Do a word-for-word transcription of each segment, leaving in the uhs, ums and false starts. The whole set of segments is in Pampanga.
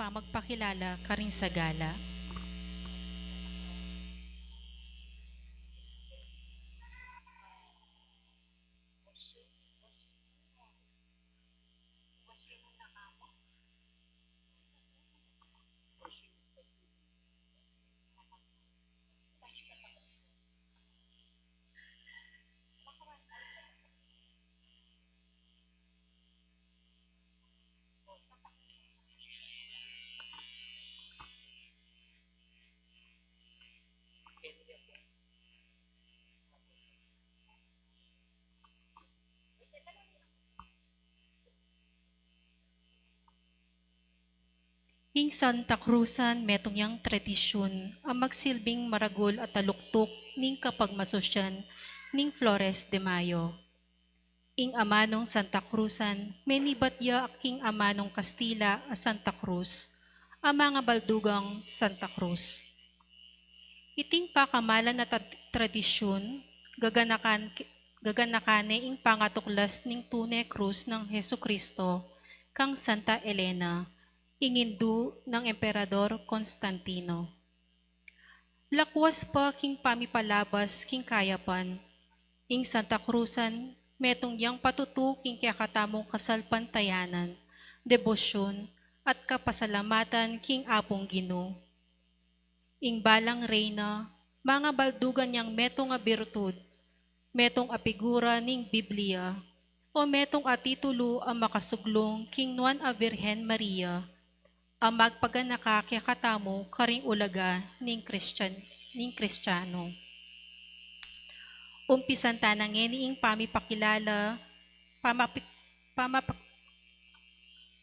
Magpakilala karing sagala. Ing Santa Cruzan metung yang tradisyun a magsilbing maragul a taluktuk ning kapagmasusyan ning Flores de Mayo. Ing amanung Santa Cruzan, menibat ya king amanung Kastila a Santa Cruz, a mangabaldugang Santa Cruz. Iting pakamalan a tad-, tradisyun, gaganakan, gaganakan ne ing pangatuklas ning tune krus nang Jesucristo kang Santa Elena, ing indu nang Emperador Constantino. Lakwas pa king pamipalabas king kayapan, ing Santa Cruzan metung yang patutu king kekatamung kasalpantayanan, debosyun, at kapasalamatan king Apung Ginu. Ing balang reyna, mangabaldugan yang metung a birtud, metung a pigura ning Biblia, o metung a titulu a makasuglung king Nuan a Virgen Maria, a magpaganaka kekatamu karing ulaga ning Kristiyan-, ning Kristiyanu. Umpisan ta na ngeni ing pamipakilala, pamapi-, pamapa-,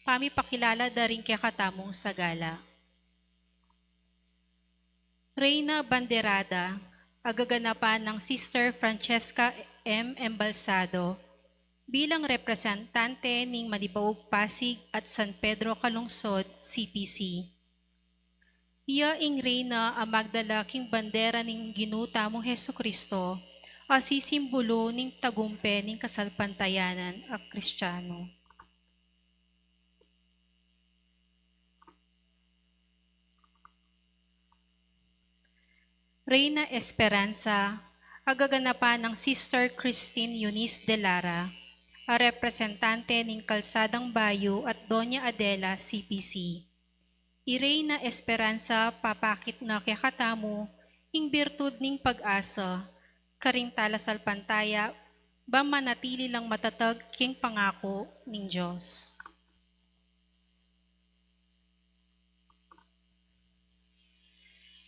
pamipakilala da ring kekatamung sagala. Reyna Banderada, a gaganapan nang Sister Francesca M. Embalsado, bilang representante ning Manibaug Pasig at San Pedro Calungsod, C P C. Iya ing reyna a magdala king bandera ning Ginu tamung Jesucristo, a sisimbulu ning tagumpe ning kasalpantayanan a Kristiyanu. Reyna Esperanza, a gaganapan nang Sister Christine Eunice de Lara, a representante ning Kalsadang Bayu at Doña Adela, C P C. I Reyna Esperanza, papakit na kekatamu ing birtud ning pag-asa, karing talasalpantaya, bang manatili lang matatag king pangaku ning Dios.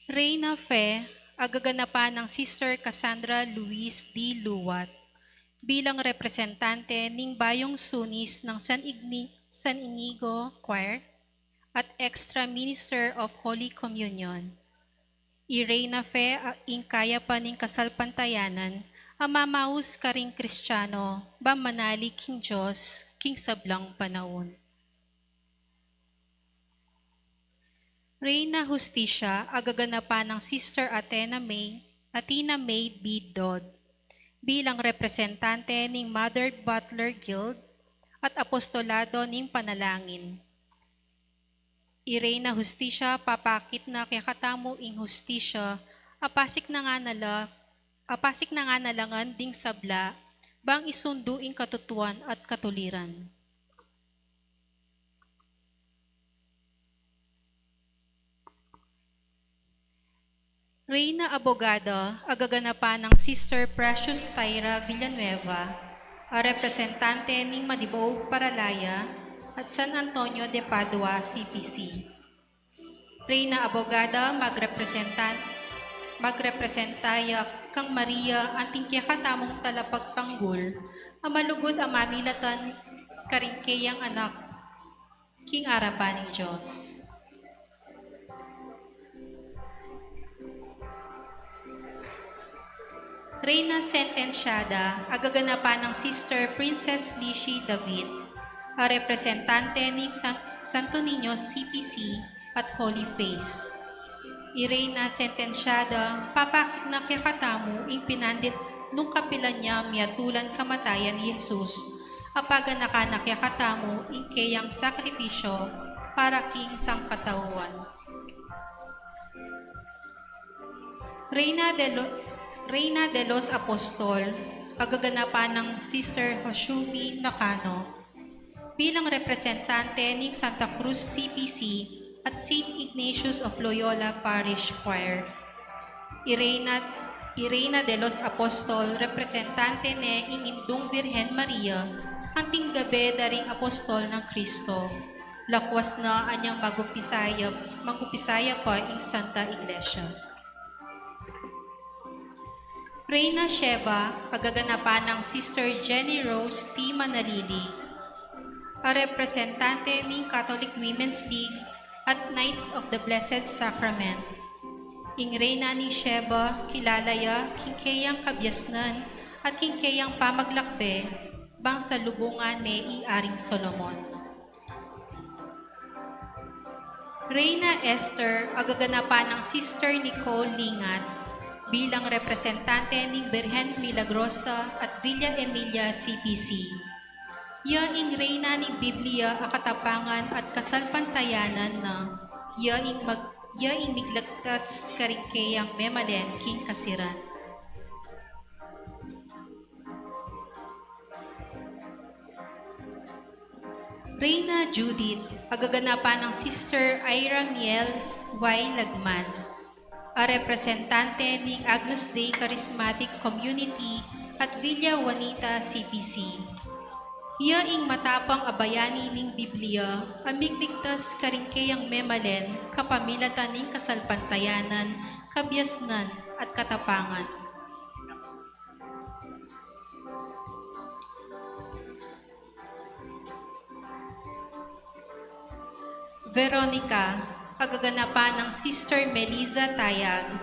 Reyna Fe, a gaganapan nang Sister Cassandra Luis D. Luwat, bilang representante ning Bayung Sunis ng San Igni-, San Inigo Choir at Extra Minister of Holy Communion. I Reyna Fe, a, ing kayapan ning kasalpantayanan, a mamaus karing Kristiyanu, bang manalig king Dios, king sablang panaun. Reyna Justicia, a gaganapan nang Sister Athena May, Athena May B. Dodd, bilang representante ning Mother Butler Guild at Apostolado ning Panalangin. I Reyna Justicia, papakit na kekatamu ing hustisya, a pasik na nga nala, a pasik na nga nalangan ding sabla, bang isundu ing katutuan at katuliran. Reyna Abogada, a gaganapan nang Sister Precious Tyra Villanueva, a representante ning Madibaug Paralaya at San Antonio de Padua, C P C. Reyna Abogada, magrepresentan-, magrepresenta ya kang Maria, anting kekatamung talapagtanggul, a malugud a mamilatan karing keyang anak, king arapan ning Dios. Reyna Sentensyada, a gaganapan nang Sister Princess Lishi David, a representante ning San-, Santo Niño C P C at Holy Face. I Reyna Sentensyada, papakit na kekatamu ing pinandit nung kapilan ya miatulan kamatayan i Jesus, a paganakan na kekatamu ing keyang sakripisyo, para king sangkatauan. Reyna de, Lo-, Reyna de los Apostol, agaganapan nang Sister Hoshumi Nakano, bilang representante ning Santa Cruz C P C at Saint Ignatius of Loyola Parish Choir. I Reyna, i Reyna de los Apostol, representante ne ing Indung Birhen Maria, anting gabe da ring apostol nang Kristo. Lakwas na anyang mag-umpisa ya, mag-umpisa ya pa ing Santa Iglesia. Reyna Sheba, agaganapan nang Sister Jenny Rose T. Manalili, a representante ning Catholic Women's League at Knights of the Blessed Sacrament. Ing Reyna ning Sheba, kilala ya king keyang kabiasnan at king keyang pamaglakbe, bang salubungan ne i Aring Solomon. Reyna Esther, agaganapan nang Sister Nicole Lingat, bilang representante ning Birhen Milagrosa at Villa Emilia C P C. Ya ing Reyna ning Biblia a katapangan at kasalpantayanan na, ya ing mag-, ya ing migligtas karing keyang memalen king kasiran. Reyna Judith, agaganapan nang Sister Ira Miel Y. Lagman, a representante ning Agnus Dei Charismatic Community at Villa Juanita C P C. Ya ing matapang a bayani ning Biblia a migligtas karing keyang memalen kapamilatan ning kasalpantayanan, kabiasnan, at katapangan. Veronica, agaganapan nang Sister Melissa Tayag,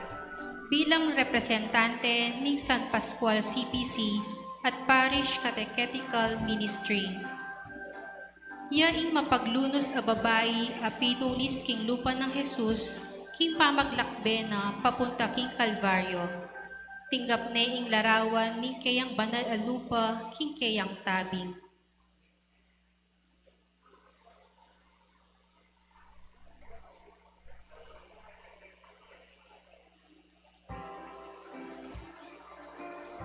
bilang representante ning San Pascual C P C at Parish Catechetical Ministry. Ya ing mapaglunus a babai a pinulis king lupa nang Jesus king pamaglakbe na papunta king Kalbaryo. Tinggap ne ing larawan ning keyang banal a lupa king keyang tabing.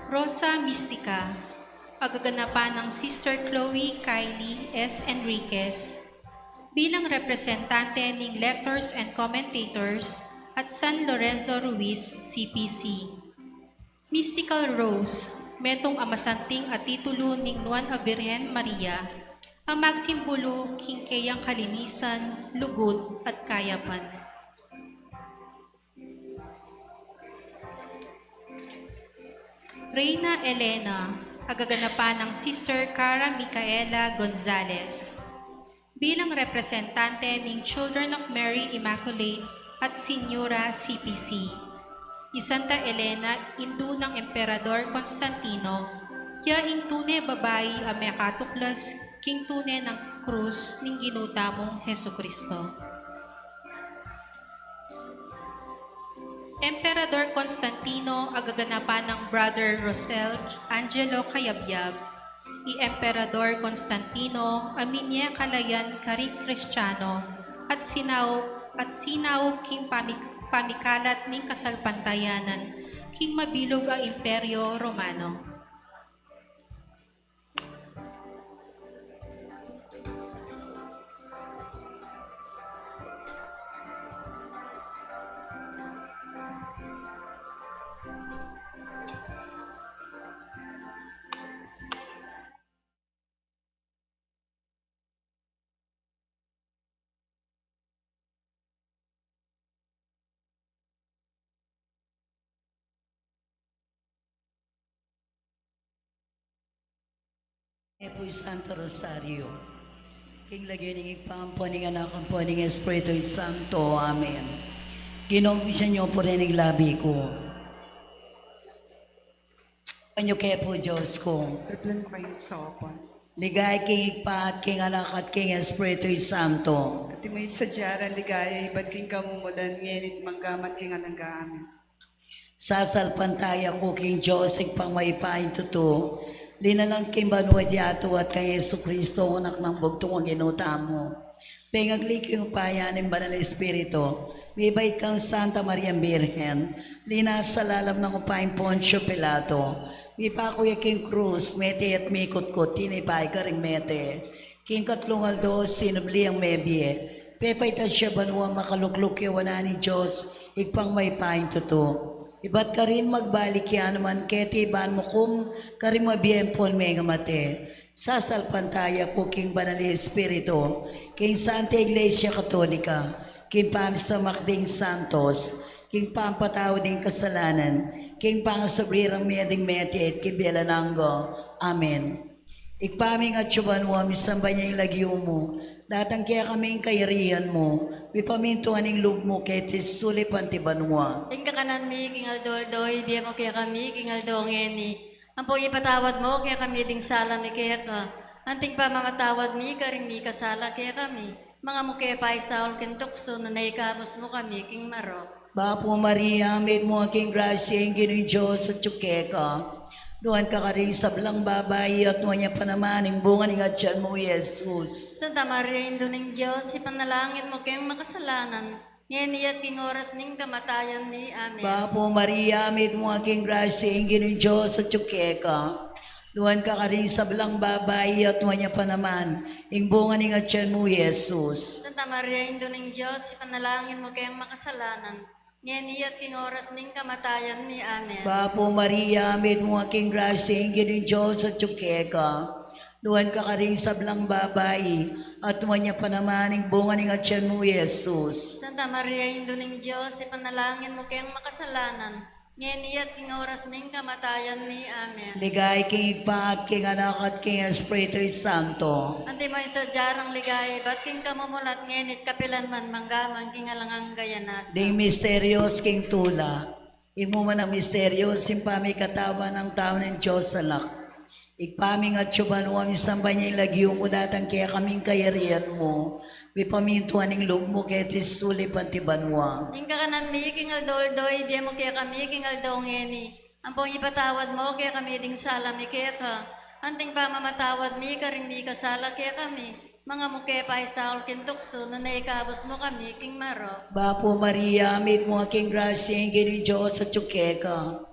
Rosa Mistica, agaganapan nang Sister Chloe Kylie S. Enriquez, bilang representante ning Lectors and Commentators at San Lorenzo Ruiz C P C. Mystical Rose, metung a masanting a titulu ning nuan a Birhen Maria, a magsimbulu king keyang kalinisan, lugud, at kayapan. Reyna Elena, agaganapan nang Sister Cara Micaela Gonzalez, bilang representante ning Children of Mary Immaculate at Sinyura C P C. I Santa Elena, indu nang Emperador Constantino, ya ing tune babai a mekatuklas king tune nang krus ning Ginu tamung Jesucristo. Emperador Constantino, agaganapan nang Brother Rosel Angelo Cayabyab. I Emperador Constantino a minie kalayan karing Kristiano at sinaup, at sinaup king pamik-, pamikalat ning kasalpantayanan king mabilug a Imperyo Romano. E pu ing Santo Rosario. King lagyu ning Ibpa, ampo ning Anak, ampo ning Espiritu Santo. Amen. Ginu, buksan yu pu ring labi ku. Ibpa yu ke pu, Dios ku. Ibpa yu ke pu, Dios ku. Ligaya king Ibpa, at king Anak, at king Espiritu Santo. Antimo ing sadya rang ligaya ibat king kamumulan, ngeni at mangga man king alang angga. Amen. Sasalpantaya ku king Dios, Ibpang mayupaya king tutu, linalang king banua at yatu, at kang Jesucristo, Anak nang bugtung a Ginu tamu. Pengagli king upaya ning Banal Espiritu, mibait kang Santa Maria Birhen, linasa lalam ning upaya nang Poncio Pilato, mipaku ya king krus, mete at mikutkut, tinipa ya karing mete. King katlung aldo, sinubli yang mebie, pepaitas ya banua, makalukluk ya wanan ning Dios, Ibpang mayupayang tutu. Ibat karin magbalik ya naman keti ban mukum karing mabie ampon mengamate. Sasalpantaya ku king Banal Espiritu, king Santa Iglesia Katolika, king pamisamak ding santos, king pampatawad ding kasalanan, king pangasubli rang mie ding mete, at king bie alang angga. Amen. Ibpa mi atsu ka banua, misamban ya ing lagyu mu, datang kekami ing kayarian mu, mipamintuan ing lub mu keti sulip anti banua. Ing kakanan mi king aldo-aldo, ibie mu kekami king aldo ngeni. Ampon ipatawad mu kekami ding sala mi keka, anting pamamatawad mi karing mikasala kekami. Manga mu ke paisaul king tuksu, nune ikabus mu kami king marok. Bapu Maria, mitmu ka king grasya, ing Ginung Dios atyu keka. Nuan ka karing sablang babai, at nuan ya pa naman ing bunga ning atyan mu, Jesus. Santa Maria, Indu ning Dios, ipanalangin mu keng makasalanan, ngeni at king oras ning kamatayan mi. Amen. Bapu Maria, mitmu ka king grasya, ing Ginung Dios atyu keka. Nuan ka karing sablang babai, at nuan ya pa naman ing bunga ning atyan mu, Jesus. Santa Maria, Indu ning Dios, ipanalangin mu keng makasalanan, ngeni at king oras ning kamatayan mi. Amen. Bapu Maria, mitmu ka king grasya, ing Ginung Dios atyu keka. Nuan ka karing sablang babai, at nuan ya pa naman ing bunga ning atyan mu, Jesus. Santa Maria, Indu ning Dios, ipanalangin mu keng makasalanan, ngeni at king oras ning kamatayan mi. Amen. Ligaya king Ibpa, at king Anak, at king Espiritu Santo. Antimo ing sadya nang ligaya ibat king kamumulan, ngeni at kapilan man, mangga man king alang angga. Amen. Ding misterios king tula. Ing mumunang misteryo, ing pamikatawan ning tau ning Dios Anak. Ibpa mi atsu ka banua, misamban ya ing lagyu mu, datang kekami ing kayarian mu, mipamintuan ing lub mu keti sulip anti banua. Ing kakanan mi king aldo-aldo, ibie mu kekami king aldo ngeni. Ampon ipatawad mu kekami ding sala mi keka, anting pamamatawad mi karing mikasala kekami. Manga mu ke paisaul king tuksu, nune ikabus mu kami king marok. Bapu Maria, mitmu ka king grasya, ing Ginung Dios atyu keka.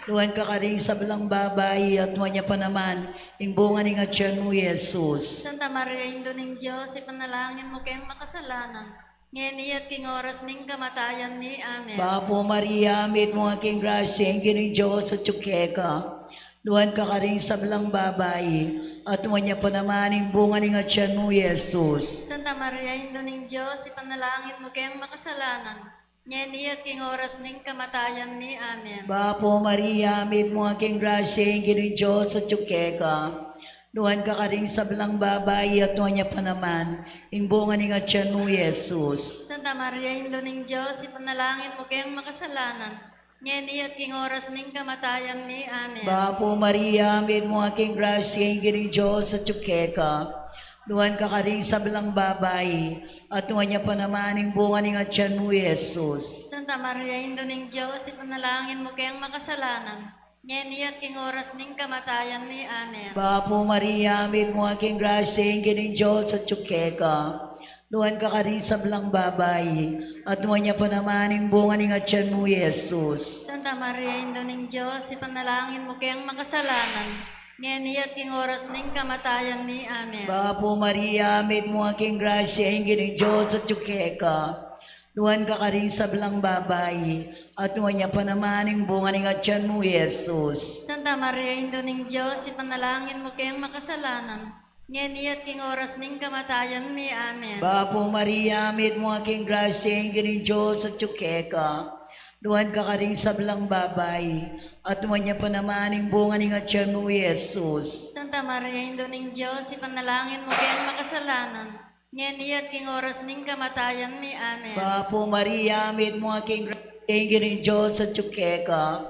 Nuan ka karing sablang babai, at nuan ya pa naman ing bunga ning atyan mu, Jesus. Santa Maria, Indu ning Dios, ipanalangin mu keng makasalanan, ngeni at king oras ning kamatayan mi. Amen. Bapu Maria, mitmu ka king grasya, ing Ginung Dios atyu keka. Nuan ka karing sablang babai, at nuan ya pa naman ing bunga ning atyan mu, Jesus. Santa Maria, Indu ning Dios, ipanalangin mu keng makasalanan, ngeni at king oras ning kamatayan mi. Amen. Bapu Maria, mitmu ka king grasya, ing Ginung Dios atyu keka. Nuan ka karing sablang babai, at nuan ya pa naman ing bunga ning atyan mu, Jesus. Santa Maria, Indu ning Dios, ipanalangin mu keng makasalanan, ngeni at king oras ning kamatayan mi. Amen. Bapu Maria, mitmu ka king grasya, ing Ginung Dios atyu keka. Nuan ka karing sablang babai, at nuan ya pa naman ing bunga ning atyan mu, Jesus. Santa Maria, Indu ning Dios, ipanalangin mu keng makasalanan, ngeni at king oras ning kamatayan mi. Amen. Bapu Maria, mitmu ka king grasya, ing Ginung Dios atyu keka. Nuan ka karing sablang babai, at nuan ya pa naman ing bunga ning atyan mu, Jesus. Santa Maria, Indu ning Dios, ipanalangin mu keng makasalanan, ngeni at king oras ning kamatayan mi. Amen. Bapu Maria, mitmu ka king grasya, ing Ginung Dios atyu keka. Nuan ka karing sablang babai, at nuan ya pa naman ing bunga ning atyan mu, Jesus. Santa Maria, Indu ning Dios, ipanalangin mu keng makasalanan, ngeni at king oras ning kamatayan mi. Amen. Bapu Maria, mitmu ka king grasya, ing Ginung Dios atyu keka. Nuan ka karing sablang babai, at nuan ya pa naman ing bunga ning atyan mu, Jesus. Santa Maria, Indu ning Dios, ipanalangin mu keng makasalanan, ngeni at king oras ning kamatayan mi. Amen. Bapu Maria, mitmu ka king grasya, ing Ginung Dios atyu keka.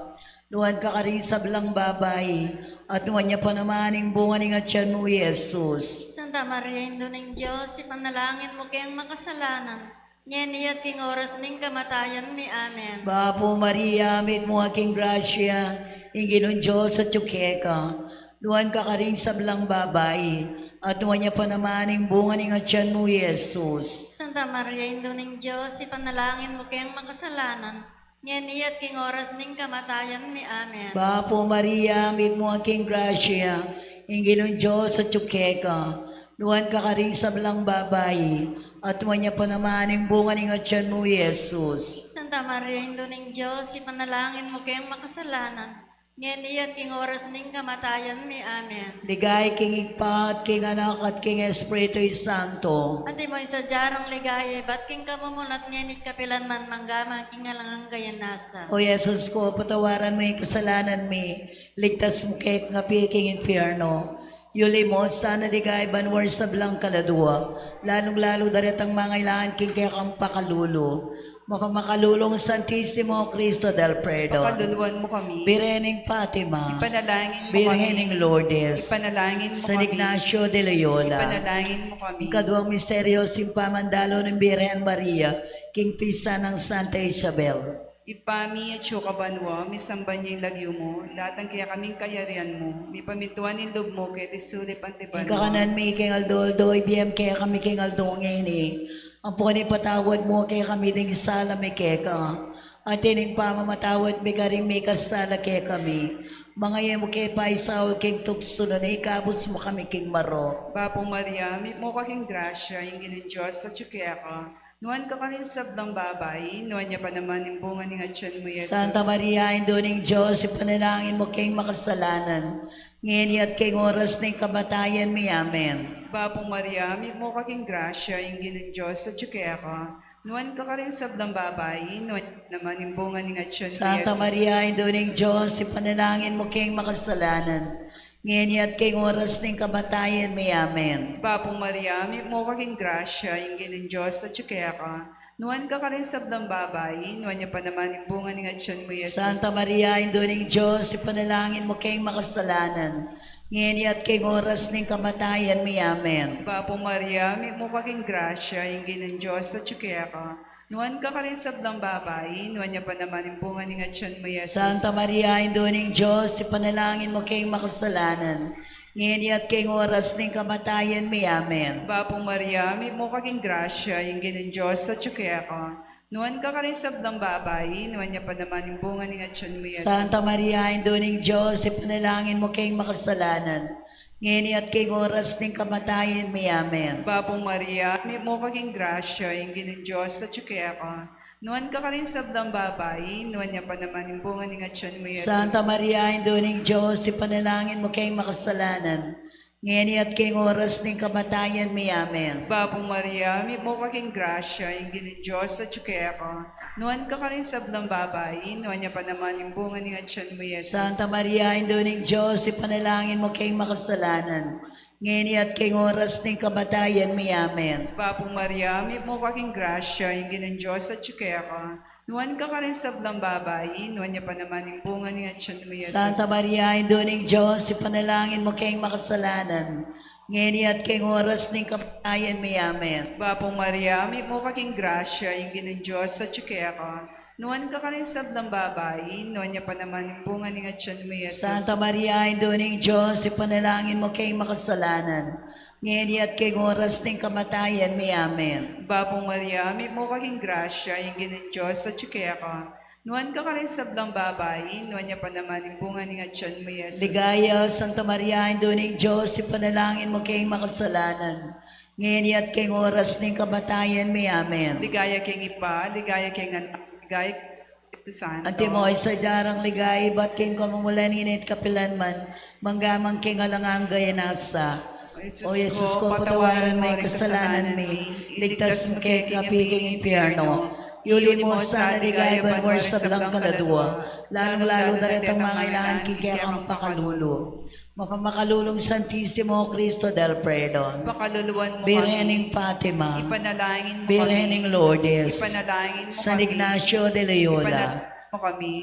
Nuan ka karing sablang babai, at nuan ya pa naman ing bunga ning atyan mu, Jesus. Santa Maria, Indu ning Dios, ipanalangin mu keng makasalanan, ngeni at king oras ning kamatayan mi. Amen. Bapu Maria, mitmu ka king grasya, ing Ginung Dios atyu keka. Nuan ka karing sablang babai, at nuan ya pa naman ing bunga ning atian mu, Jesus. Santa Maria, Indu ning Dios, ipanalangin mu keng makasalanan, ngeni at king oras ning kamatayan mi. Amen. Bapu Maria, mitmu ka king grasya, ing Ginung Dios atyu keka. Nuan ka karing sablang babai, at nuan ya pa naman ing bunga ning atian mu, Jesus. Santa Maria, Indu ning Dios, ipanalangin mu keng makasalanan, ngeni at king oras ning kamatayan mi. Amen. Ligaya king Ibpa, at king Anak, at king Espiritu Santo. Antimo ing sadya rang ligaya ibat king kamumulan, ngeni at kapilan man, mangga man king alang angga. Amen. O Jesus ku, patawaran mu ing kasalanan mi, ligtas mu kekami king impyerno. Yuli mu sana ligaya banua ring sablang kaladua, lalung-lalu da retang mangailangan king kekang pakalulu. Mapamakalulung Santisimo Cristo del Perdon. Pakaluluan mu kami. Birhen ning Fatima. Ipanalangin mu kami. Birhen ning Lourdes. Ipanalangin mu kami. San Ignacio de Loyola. Ipanalangin mu kami. Ing kaduang misteryo, ing pamandalu ning Birhen Maria king pisan nang Santa Isabel. Ibpa mi, atsu ka banua, misamban ya ing lagyu mu, datang kekami ing kayarian mu, mipamintuan ing lub mu keti sulip anti banua. Ing kakanan mi king aldo-aldo, ibie mu kekami king aldo ngeni. Ampon ipatawad mu kekami ding sala mi keka, anti ning pamamatawad mi karing mikasala kekami. Manga e mu ke paisaul king tuksu, nune ikabus mu kami king marok. Bapu Maria, mitmu ka king grasya, ing Ginung Dios atyu keka. Nuan ka karing sablang babai, nuan ya pa naman ing bunga ning atian mu, Jesus. Santa Maria, Indu ning Dios, ipanalangin mu keng makasalanan, ngeni at king oras ning kamatayan mi. Amen. Bapu Maria, mitmu ka king grasya, ing Ginung Dios atyu keka. Nuan ka karing sablang babai, nuan ya pa naman ing bunga ning atian mu, Santa Jesus. Maria, Indu ning Dios, ipanalangin mu keng makasalanan, ngeni at king oras ning kamatayan mi. Amen. Bapu Maria, mitmu ka king grasya, ing Ginung Dios atyu keka. Nuan ka karing sablang babai, nuan ya pa naman ing bunga ning atian mu, Jesus. Santa Maria, Indu ning Dios, ipanalangin mu keng makasalanan, ngeni at king oras ning kamatayan mi. Amen. Bapu Maria, mitmu ka king grasya, ing Ginung Dios atyu keka. Nuan ka karing sablang babai, nuan ya pa naman ing bunga ning atian mu, Jesus. Santa Maria, Indu ning Dios, ipanalangin mu keng makasalanan, ngeni at king oras ning kamatayan mi. Amen. Bapu Maria, mitmu ka king grasya, ing Ginung Dios atyu keka. Nuan ka karing sablang babai, nuan ya pa naman ing bunga ning atian mu, Jesus. Santa Maria, Indu ning Dios, ipanalangin mu keng makasalanan, ngeni at king oras ning kamatayan mi. Amen. Bapu Maria, mitmu ka king grasya, ing Ginung Dios atyu keka. Nuan ka karing sablang babai, nuan ya pa naman ing bunga ning atian mu, Jesus. Santa Maria, Indu ning Dios, ipanalangin mu keng makasalanan, ngeni at king oras ning kamatayan mi. Amen. Bapu Maria, mitmu ka king grasya, ing Ginung Dios atyu keka. Nuan ka karing sablang babai, nuan ya pa naman ing bunga ning atian mu, Jesus. Santa Maria, Indu ning Dios, ipanalangin mu keng makasalanan, ngeni at king oras ning kamatayan mi. Amen. Bapu Maria, mitmu ka king grasya, ing Ginung Dios atyu keka. Nuan ka karing sablang babai, nuan ya pa naman ing bunga ning atian mu, Jesus. Santa Maria, Indu ning Dios, ipanalangin mu keng makasalanan, ngeni at king oras ning kamatayan mi. Amen. Bapu Maria, mitmu ka king grasya, ing Ginung Dios atyu keka. Nuan ka karing sablang babai, nuan ya pa naman ing bunga ning atian mu, Jesus. Santa Maria, Indu ning Dios, ipanalangin mu keng makasalanan, ngeni at king oras ning kamatayan mi. Amen. Bapu Maria, mitmu ka king grasya, ing Ginung Dios atyu keka. Nuan ka karing sablang babai, nuan ya pa naman ing bunga ning atian mu, Jesus. Ligaya, Santa Maria, Indu ning Dios, ipanalangin mu keng makasalanan, ngeni at king oras ning kamatayan mi. Amen. Ligaya king Ibpa, ligaya king Anak, ligaya king Espiritu Santo. Antimo ing sadya rang ligaya ibat king kamumulan, ngeni at kapilan man, mangga man king alang angga. Amen. O Jesus ku, patawaran mu ing kasalanan mi, iligtas mu kekami king impyerno, yuli mu sana king ligaya banua ring sablang kaladua, lalung-lalu da retang mangailangan king kekang pakalulu. Mapamakalulung Santisimo Cristo del Perdon. Pakaluluan mu kami. Birhen ning Fatima. Ipanalangin mu kami. Birhen ning Lourdes. Ipanalangin mu kami. San Ignacio de Loyola. Ipanalangin mu kami.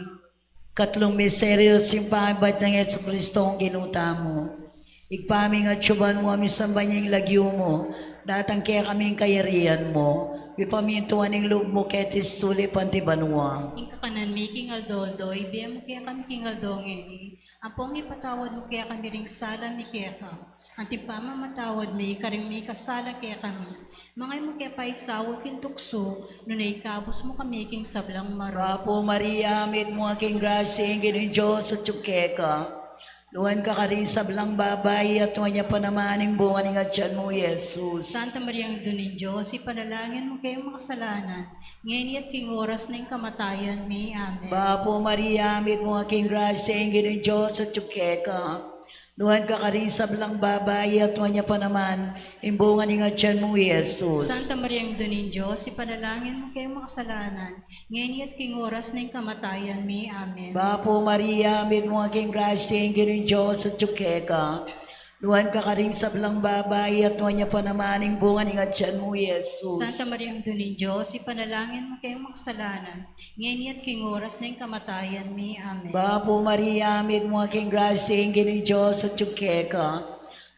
Katlung misteryo, ing pamibat nang Jesucristo Ginu tamu. Ibpa mi, atsu ka banua, misamban ya ing lagyu mu, datang kekami ing kayarian mu, mipamintuan ing lub mu keti sulip anti banua. Ing kakanan mi king aldo-aldo, ibie mu kekami king aldo ngeni, Ampon ipatawad mu kekami ring sala mi keka, anti ing pamamatawad mi karing mikasala kekami. Manga e mu ke paisaul king tuksu, nune ikabus mu kami king sablang marok. Bapu Maria, mitmu ka king grasya, ing Ginung Dios atyu keka. Nuan ka karing sablang babai, at nuan ya pa naman ing bunga ning atyan mu, Jesus. Santa Maria, Indu ning Dios, ipanalangin mu keng makasalanan, ngeni at king oras ning kamatayan mi. Amen. Bapu Maria, mitmu ka king grasya, ing Ginung Dios atyu keka. Nuan ka karing sablang babai, at nuan ya pa naman ing bunga ning atyan mu, Jesus. Santa Maria, Indu ning Dios, ipanalangin mu keng makasalanan, ngeni at king oras ning kamatayan mi. Amen. Bapu Maria, mitmu ka king grasya, ing Ginung Dios atyu keka. Nuan ka karing sablang babai, at nuan ya pa naman ing bunga ning atyan mu, Jesus. Santa Maria, Indu ning Dios, ipanalangin mu keng makasalanan, ngeni at king oras ning kamatayan mi. Amen. Bapu Maria, mitmu ka king grasya, ing Ginung Dios atyu keka.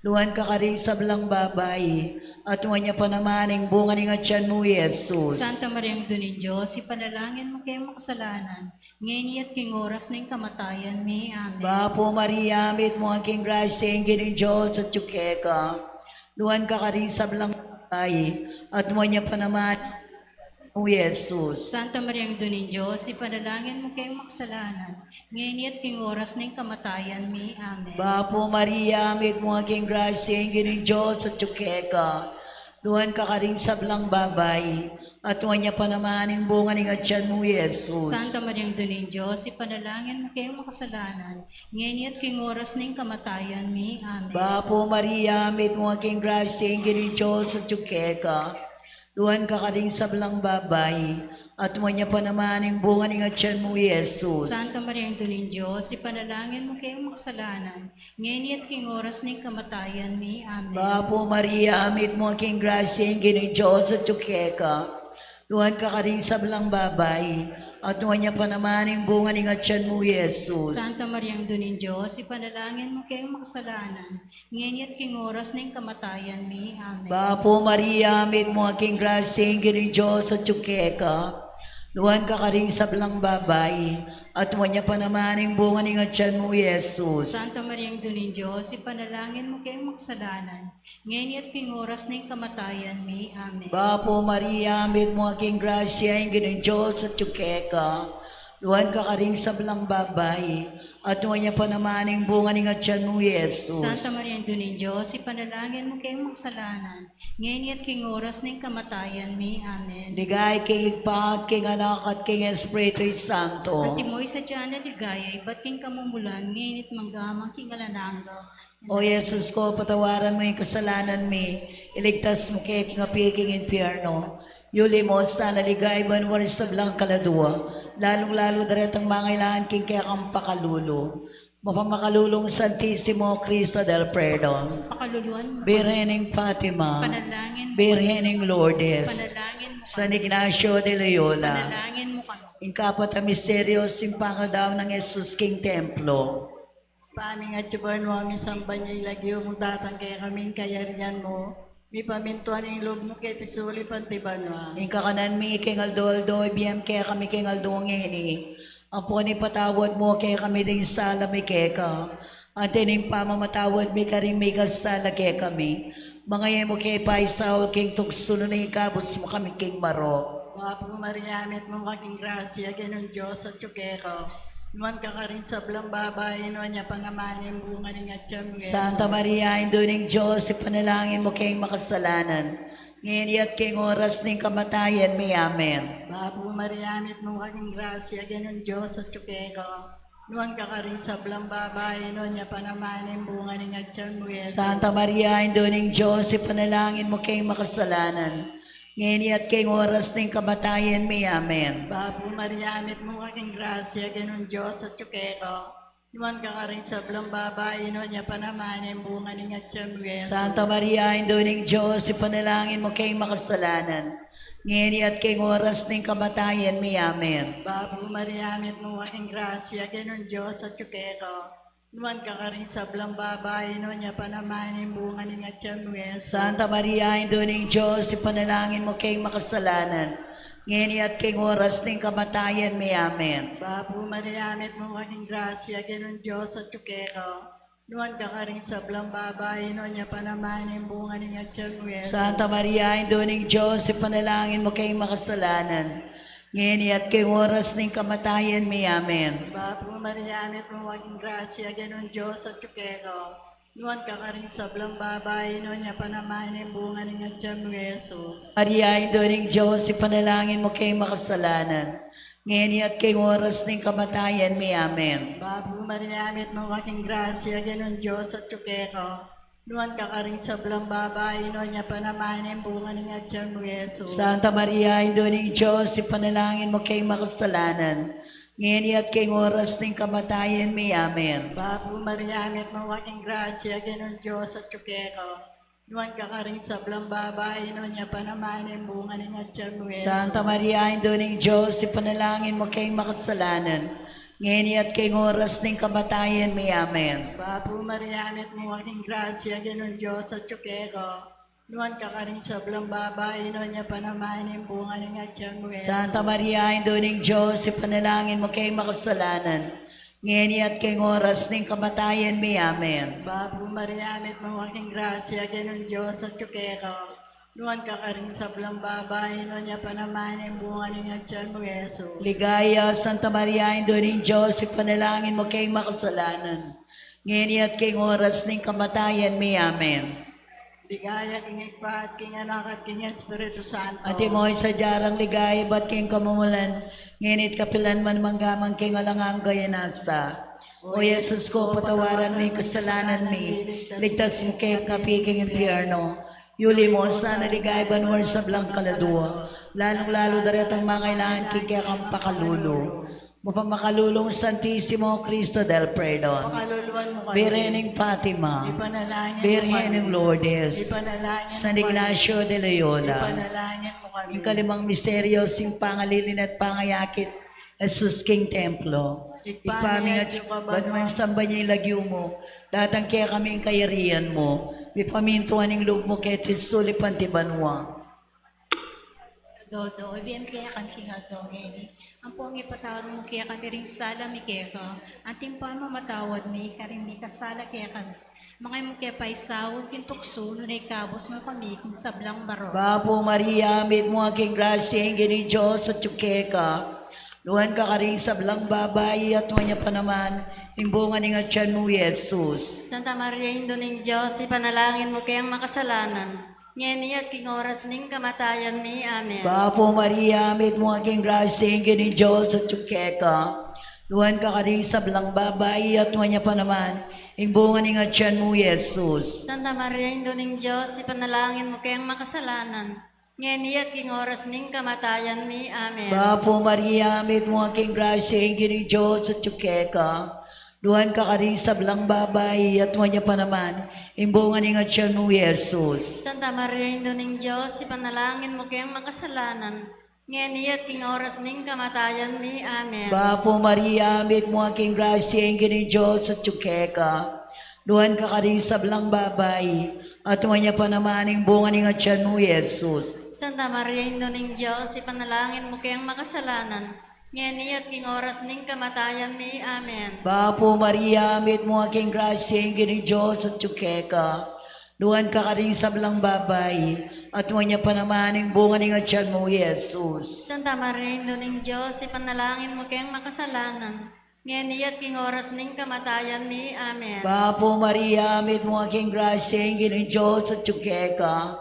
Nuan ka karing sablang babai, at nuan ya pa naman ing bunga ning atyan mu, Jesus. Santa Maria, Indu ning Dios, ipanalangin mu keng makasalanan, ngeni at king oras ning kamatayan mi. Amen. Bapu Maria, mitmu ka king grasya, ing Ginung Dios atyu keka. Nuan ka karing sablang babai, at nuan ya pa naman ing atyan mu, Jesus. Santa Maria, Indu ning Dios, ipanalangin mu keng makasalanan, ngeni at king oras ning kamatayan mi. Amen. Bapu Maria, mitmu ka king grasya, ing Ginung Dios atyu keka. Nuan ka karing sablang babai, at nuan ya pa naman ing bunga ning atyan mu, Jesus. Santa Maria, Indu ning Dios, ipanalangin mu keng makasalanan, ngeni at king oras ning kamatayan mi. Amen. Bapu Maria, mitmu ka king grasya, ing Ginung Dios atyu keka. Nuan ka karing sablang babai, at nuan ya pa naman ing bunga ning atyan mu, Jesus. Santa Maria, Indu ning Dios, ipanalangin mu keng makasalanan, ngeni at king oras ning kamatayan mi. Amen. Bapu Maria, mitmu ka king grasya, ing Ginung Dios atyu keka. Nuan ka karing sablang babai, at nuan ya pa naman ing bunga ning atyan mu, Jesus. Santa Maria, Indu ning Dios, ipanalangin mu keng makasalanan, ngeni at king oras ning kamatayan mi. Amen. Bapu Maria, mitmu ka king grasya, ing Ginung Dios atyu keka. Nuan ka karing sablang babai, at nuan ya pa naman ing bunga ning atyan mu, Jesus. Santa Maria, Indu ning Dios, ipanalangin mu keng makasalanan, ngeni at king oras ning kamatayan mi. Amen. Bapu Maria, mitmu ka king grasya, ing Ginung Dios atyu keka. Nuan ka karing sablang babai, at nuan ya pa naman ing bunga ning atyan mu, Jesus. Santa Maria, Indu ning Dios, ipanalangin mu keng makasalanan, ngeni at king oras ning kamatayan mi. Amen. Ligaya king Ibpa, at king Anak, at king Espiritu Santo. Antimo ing sadya nang ligaya ibat king kamumulan, ngeni at mangga man king alang angga. O Jesus ku, patawaran mu ing kasalanan mi, iligtas mu kami king api king impyerno, yuli mu sana king ligaya banua ring sablang kaladua, lalung-lalu da retang mangailangan king kekang pakalulu. Mapamakalulung Santisimo Cristo del Perdon, Pakaluluan mu kami. Birhen ning Fatima, Panalangin mu kami. Birhen ning Lourdes, Panalangin mu kami. San Ignacio de Loyola, Panalangin mu kami. Ing kapat a misteryo, ing pangadaun nang Jesus king templo. Ibpa mi atsu ka banua, misamban ya ing lagyu mu, datang kekami ing kayarian mu, mipamintuan ing lub mu keti sulip anti banua. Ing kakanan mi king aldo-aldo, ibie mu kekami king aldo ngeni. Ampon ipatawad mu kekami ding sala mi keka, anti ning pamamatawad mi karing mikasala kekami. Manga e mu ke paisaul king tuksu, nune ikabus mu kami king marok. Bapu Maria, mitmu ka king grasya, Ginung Dios atsu keka. Nuan ka karing sablang babai, nuan ya pa naman ing bunga ning atyan mu, Jesus. Santa Maria, Indu ning Dios, ipanalangin mu keng makasalanan, ngeni at king oras ning kamatayan mi. Amen. Bapu Maria, mitmu ka king grasya, Ginung Dios atsu keka. Nuan ka karing sablang babai, nuan ya pa naman ing bunga ning atyan mu, Jesus. Santa Maria, Indu ning Dios, ipanalangin mu keng makasalanan, ngeni at king oras ning kamatayan mi. Amen. Bapu Maria, mitmu ka king grasya, Ginung Dios atsu keka. Nuan ka karing sablang babai, nuan ya pa naman ing bunga ning atyan mu, Jesus. Santa Maria, Indu ning Dios, ipanalangin mu keng makasalanan, ngeni at king oras ning kamatayan mi. Amen. Bapu Maria, mitmu ka king grasya, Ginung Dios atsu keka. Nuan ka karing sablang babai, nuan ya pa naman ing bunga ning atian mu, Jesus. Santa Maria, Indu ning Dios, ipanalangin mu keng makasalanan, ngeni at keng oras ning kamatayan mi. Amen. Bapu Maria, mitmu ka king grasya, Ginung Dios atyu keka. Nuan ka karing sablang babai, nuan ya pa naman ing bunga ning atian mu, Jesus. Santa Maria, Indu ning Dios, ipanalangin mu keng makasalanan, ngeni at keng oras ning kamatayan mi. Amen. Bapu Maria, mitmu ka king grasya, Ginung Dios atyu keka. Nuan ka karing sablang babai, nuan ya pa naman ing bunga ning atian mu, Jesus. Maria, Indu ning Dios, ipanalangin mu keng makasalanan, ngeni at keng oras ning kamatayan mi. Amen. Bapu Maria, mitmu ka king grasya, Ginung Dios atyu keka. Nuan ka karing sablang babai, nuan ya pa naman ing bunga ning atian mu, Jesus. Santa Maria, Indu ning Dios, ipanalangin mu keng makasalanan, ngeni at keng oras ning kamatayan mi. Amen. Bapu Maria, mitmu ka king grasya, Ginung Dios atyu keka. Nuan ka karing sablang babai, nuan ya pa naman ing bunga ning atian mu, Jesus. Santa Maria, Indu ning Dios, ipanalangin mu keng makasalanan, ngeni at keng oras ning kamatayan mi. Amen. Bapu Maria, mitmu ka king grasya, Ginung Dios atyu keka. Nuan ka karing sablang babai, nuan ya pa naman ing bunga ning atian mu, Jesus. Santa Maria, Indu ning Dios, ipanalangin mu keng makasalanan, ngeni at keng oras ning kamatayan mi. Amen. Bapu Maria, mitmu ka king grasya, Ginung Dios atyu keka. Nuan ka karing sablang babai, nuan ya pa naman ing bunga ning atian mu, Jesus. Ligaya, Santa Maria, Indu ning Dios, ipanalangin mu keng makasalanan, ngeni at keng oras ning kamatayan mi. Amen. Ligaya king Ibpa, at king Anak, at king Espiritu Santo. Antimo ing sadya rang ligaya ibat king kamumulan, ngeni at kapilan man, mangga man king alang angga. Amen. O Jesus ko, patawaran mu ing kasalanan mi, ligtas mu keng api king impyerno, yuli mu sana king ligaya banua ing sablang kaladua, lalung-lalu da retang mangailangan king kekang pakalulu. Mapamakalulung Santisimo Cristo del Perdon, Pakaluluan mu kami. Birhen ning Fatima, Ipanalangin mu Birhen kami. Ning Lourdes, Ipanalangin mu San kami. Ignacio de Loyola, Ipanalangin mu kami. Ing kalimang misteryo, ing pangalilin at pangayakit Jesus king templo. Ibpa mi, Ibpa mi atsu ka banua, banua, misamban ya ing lagyu mu, datang kekami ing kayarian mu, mipamintuan ing lub mu keti sulip anti banua. Dodo, ibie mu kekami king aldo ngeni. Ampon ipatawad mu kekami ring sala mi keka, anti ing pamamatawad mi karing mikasala kekami. Manga e mu ke paisaul king tuksu, nune ikabus mu kami king sablang marok. Bapu Maria, mitmu ka king grasya, ing Ginung Dios atyu keka. Nuan ka karing sablang babai, at nuan ya pa naman ing bunga ning atian mu, Jesus. Santa Maria, Indu ning Dios, ipanalangin mu keng makasalanan, ngeni at king oras ning kamatayan mi. Amen. Bapu Maria, mitmu ka king grasya, ing Ginung Dios atyu keka. Nuan ka karing sablang babai, at nuan ya pa naman ing bunga ning atian mu, Jesus. Santa Maria, Indu ning Dios, ipanalangin mu keng makasalanan, ngeni at king oras ning kamatayan mi. Amen. Bapu Maria, mitmu ka king grasya, ing Ginung Dios atyu keka. Nuan ka karing sablang babai, at nuan ya pa naman ing bunga ning atian mu, Jesus. Santa Maria, Indu ning Dios, ipanalangin mu keng makasalanan, ngeni at king oras ning kamatayan mi. Amen. Bapu Maria, mitmu ka king grasya, ing Ginung Dios atyu keka. Nuan ka karing sablang babai, at nuan ya pa naman ing bunga ning atian mu, Jesus. Santa Maria, Indu ning Dios, ipanalangin mu keng makasalanan, ngeni at king oras ning kamatayan mi. Amen. Bapu Maria, mitmu ka king grasya, ing Ginung Dios atyu keka. Nuan ka karing sablang babai, at nuan ya pa naman ing bunga ning atian mu, Jesus. Santa Maria, Indu ning Dios, ipanalangin mu keng makasalanan, ngeni at king oras ning kamatayan mi. Amen. Bapu Maria, mitmu ka king grasya, ing Ginung Dios atyu keka.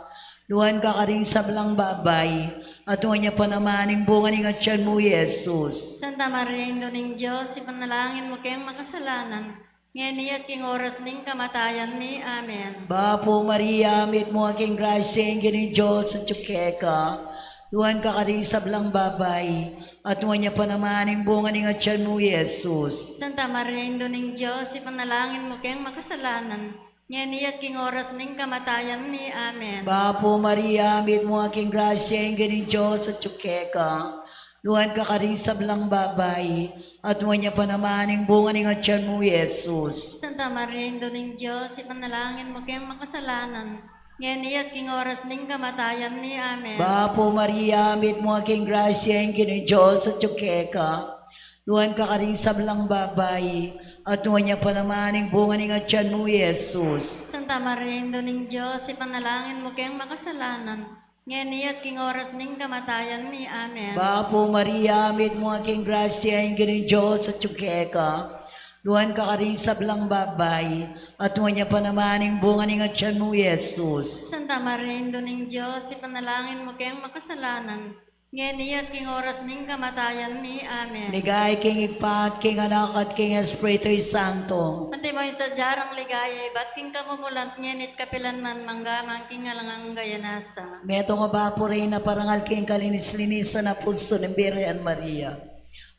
Nuan ka karing sablang babai, at nuan ya pa naman ing bunga ning atian mu, Jesus. Santa Maria, Indu ning Dios, ipanalangin mu keng makasalanan, ngeni at king oras ning kamatayan mi. Amen. Bapu Maria, mitmu ka king grasya, ing Ginung Dios atyu keka. Nuan ka karing sablang babai, at nuan ya pa naman ing bunga ning atian mu, Jesus. Santa Maria, Indu ning Dios, ipanalangin mu keng makasalanan, ngeni at king oras ning kamatayan mi. Amen. Bapu Maria, mitmu ka king grasya, ing Ginung Dios atyu keka. Nuan ka karing sablang babai, at nuan ya pa naman ing bunga ning atian mu, Jesus. Santa Maria, Indu ning Dios, ipanalangin mu keng makasalanan, ngeni at king oras ning kamatayan mi. Amen. Bapu Maria, mitmu ka king grasya, ing Ginung Dios atyu keka. Nuan ka karing sablang babai, at nuan ya pa naman ing bunga ning atian mu, Jesus. Santa Maria, Indu ning Dios, ipanalangin mu keng makasalanan, ngeni at king oras ning kamatayan mi. Amen. Bapu Maria, mitmu ka king grasya, ing Ginung Dios atyu keka. Nuan ka karing sablang babai, at nuan ya pa naman ing bunga ning atian mu, Jesus. Santa Maria, Indu ning Dios, ipanalangin mu keng makasalanan, ngeni at king oras ning kamatayan mi. Amen. Ligaya king Ibpa, at king Anak, at king Espiritu Santo. Antimo ing sadya rang ligaya ibat king kamumulan, ngeni at kapilan man, mangga man king alang angga. Amen. Metung ka, Bapu Reyna, parangal king kalinis-linisan a pusu ning Birhen Maria.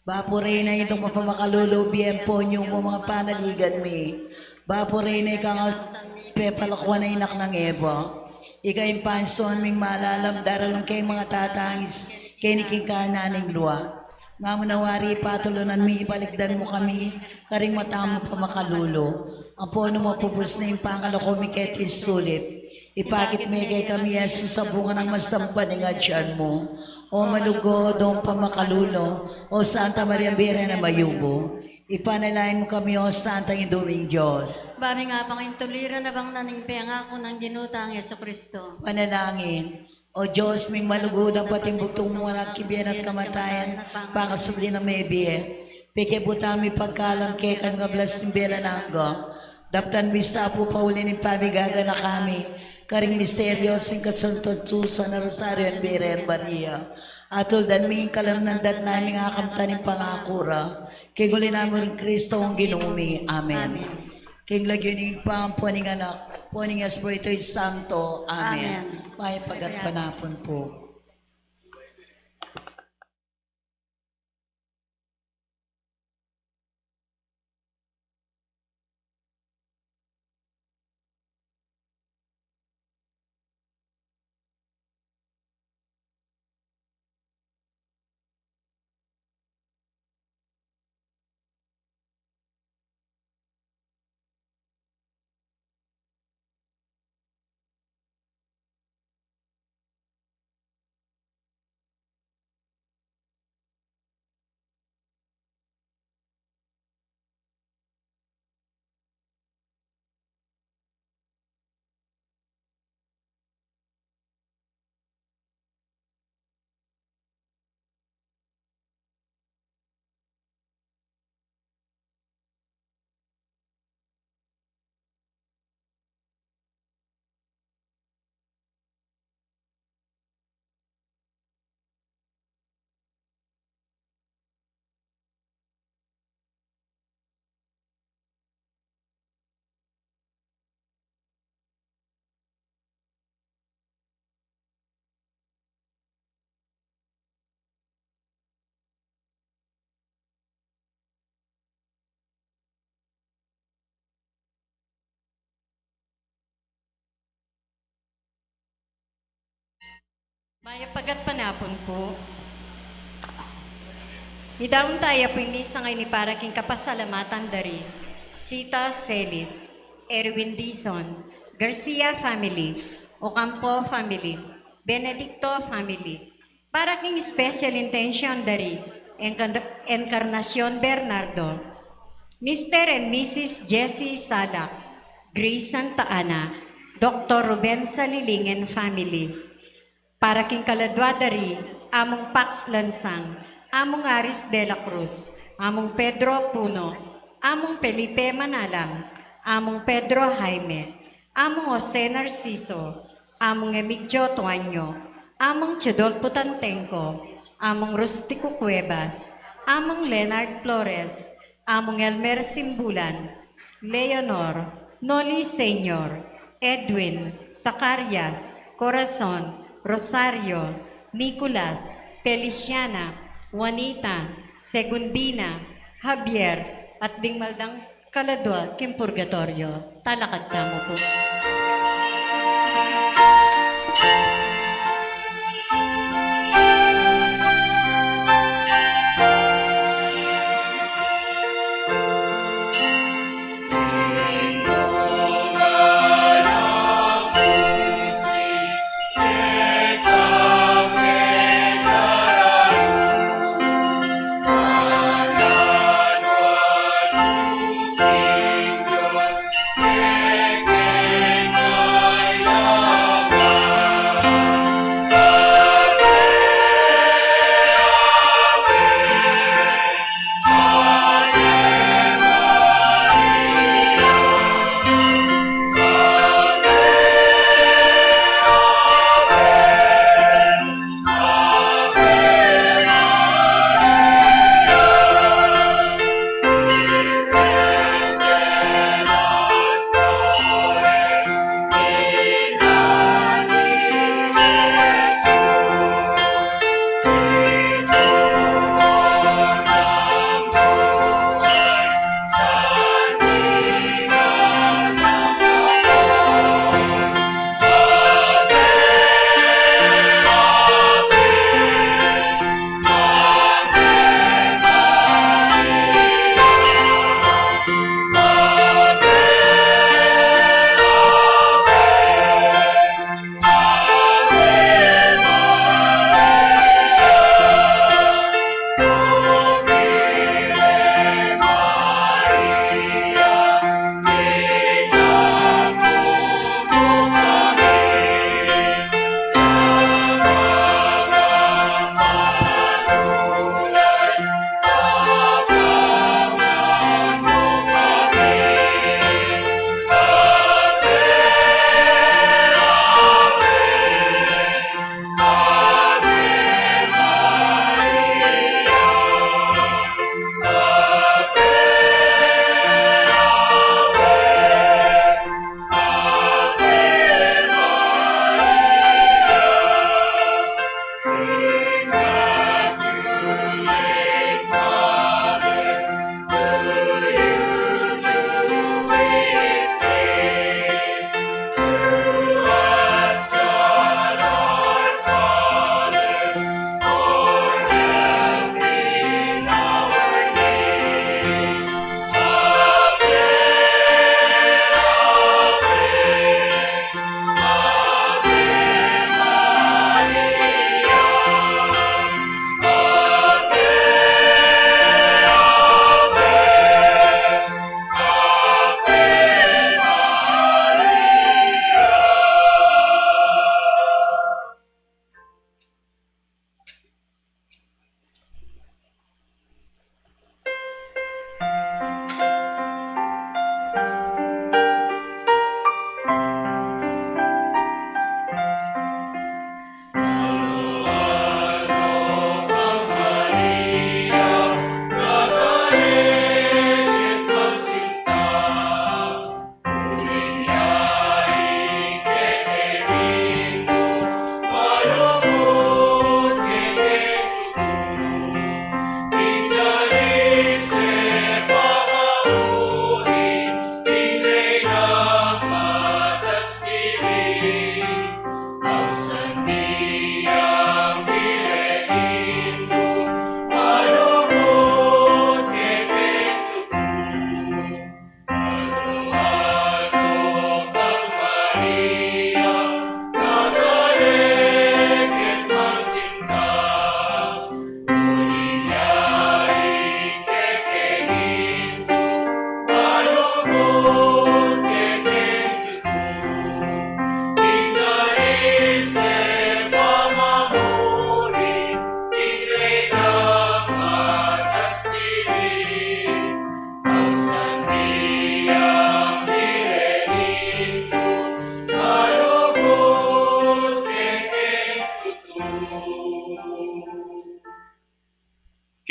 Bapu Reyna, Indu mapamakalulu, bie ampon yumu ing panaligan mi. Bapu Reyna, ika ngan pepalakuan a Anak nang Eva. Ika ing pansuan ming malalam, daralan keng matatangis keni king karnan ning lua. Nga mu na wari patulunan mi, balikdan mu kami karing mata mung pamakalulu, ampon nung mapupus na ing pangalako mi keti sulip, ipakit me kekami i Jesus a bunga nang masamban ning atian mu. O malugud, o pamakalulu, o Santa Maria, Birhen a mayumu, ipanalangin mu kami, o Santang Indu ning Dios. Ba ming apang intuliran a bang na ning pengaku nang Ginu tang Jesucristo. Panalangin. O Dios ming malugud, ampon ing bugtung mung Anak, king bie at kamatayan, pangasubli nang mebie, pekiebutan mu ing pagkalam keka king ablas ning bie alang angga. Daptan mu ing sapu pauli ning pamiganaka mi karing misteryo ning kasuntutusan a Rosario ning Birhen Maria. At tuldan mi ing kalam nang datla ming akamtan ing pangaku ra, king uli na mu ring Kristo a Ginu mi. Amen. Amen. King lagyu ning Ibpa, ampon ning Anak, ampon ning Espiritu Santo. Amen. Amen. Mayap a gatpanapun pu. Mayap a gatpanapun pu. Midaun taya pu ing misa ngeni para king kapasalamatan da ri Sita Celis, Erwin Dizon, Garcia family, Ocampo family, Benedicto family, para king special intention da ri Encar-, Encarnacion Bernardo, Mister and Missus Jessie Salak, Grace Santa Ana, Doktor Ruben Saliling and family. Para king kaladua da ri Among Pax Lansang, Among Aris de la Cruz, Among Pedro Puno, Among Felipe Manalang, Among Pedro Jaime, Among Jose Narciso, Among Emigdio Tuaño, Among Teodolfo Tantengco, Among Rustico Cuevas, Among Leonard Flores, Among Elmer Simbulan, Leonor, Noli Senior, Edwin, Zacarias, Corazon, Rosario, Nicolas, Feliciana, Juanita, Segundina, Javier, at ding mal dang kaladua king purgatorio. Talakad tamu pu.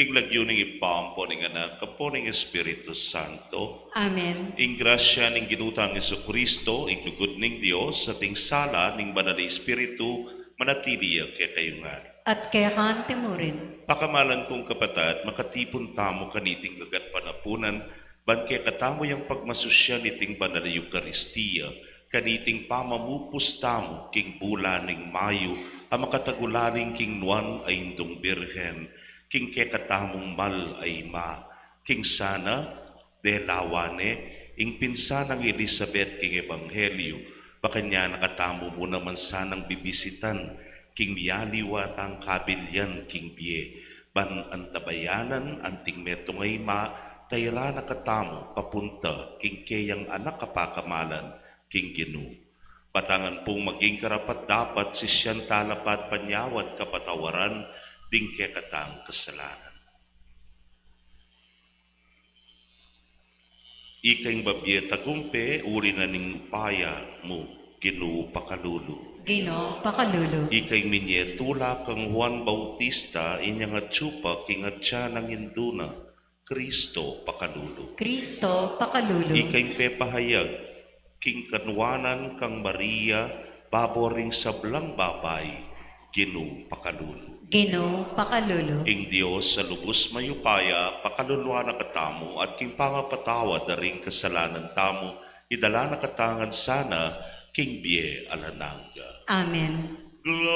King lagyu ning Ibpa, ampo ning Anak, ampo ning Espiritu Santo. Amen. Ing grasya ning Ginu tang Jesucristo, ing lugud ning Dios, at ing sala ning Banal a Espiritu, manatili ya kekayu ngan. At keka naman murin. Pakamalan kung kapatad, makatipun tamu kaniting kagatpanapun, ban kekatamu yang pagmasusyan iting Banal a Eukaristia, kaniting pamamupus tamu king bula ning mayu a makatagulaling king nuan a Indung Birhen, king kekatamung mal a ima, king sana delawan ne ing pinsan nang Elisabet king ebanghelyu, ba kanyan na katamu mu naman sanang bibisitan king mialiwa tang kabilian king bie, ban antabayanan anting metung a ima, tairan na katamu papunta king keyang anak a pakamalan king Ginu. Batangan pung maging karapat-dapat sisian tala pat panyawad kapatawaran ding kekatang kasalanan. Ika ing babie tagumpe, uli na ning upaya mu, Ginu pakalulu. Ginu pakalulu. Ika ing minie tula kang Juan Bautista, inyang atyu pa king atyan nang Indu na, Kristo pakalulu. Kristo pakalulu. Ika ing pepahayag king kanuanan kang Maria, babo ring sablang babai, Ginu pakalulu. Ginu pakalulu. Ing Dios a lubus mayupaya, pakaluluan na katamu, at king pangapatawad da ring kasalanan tamu, idala na katamu ngan sana king bie alang angga. Amen. Gloria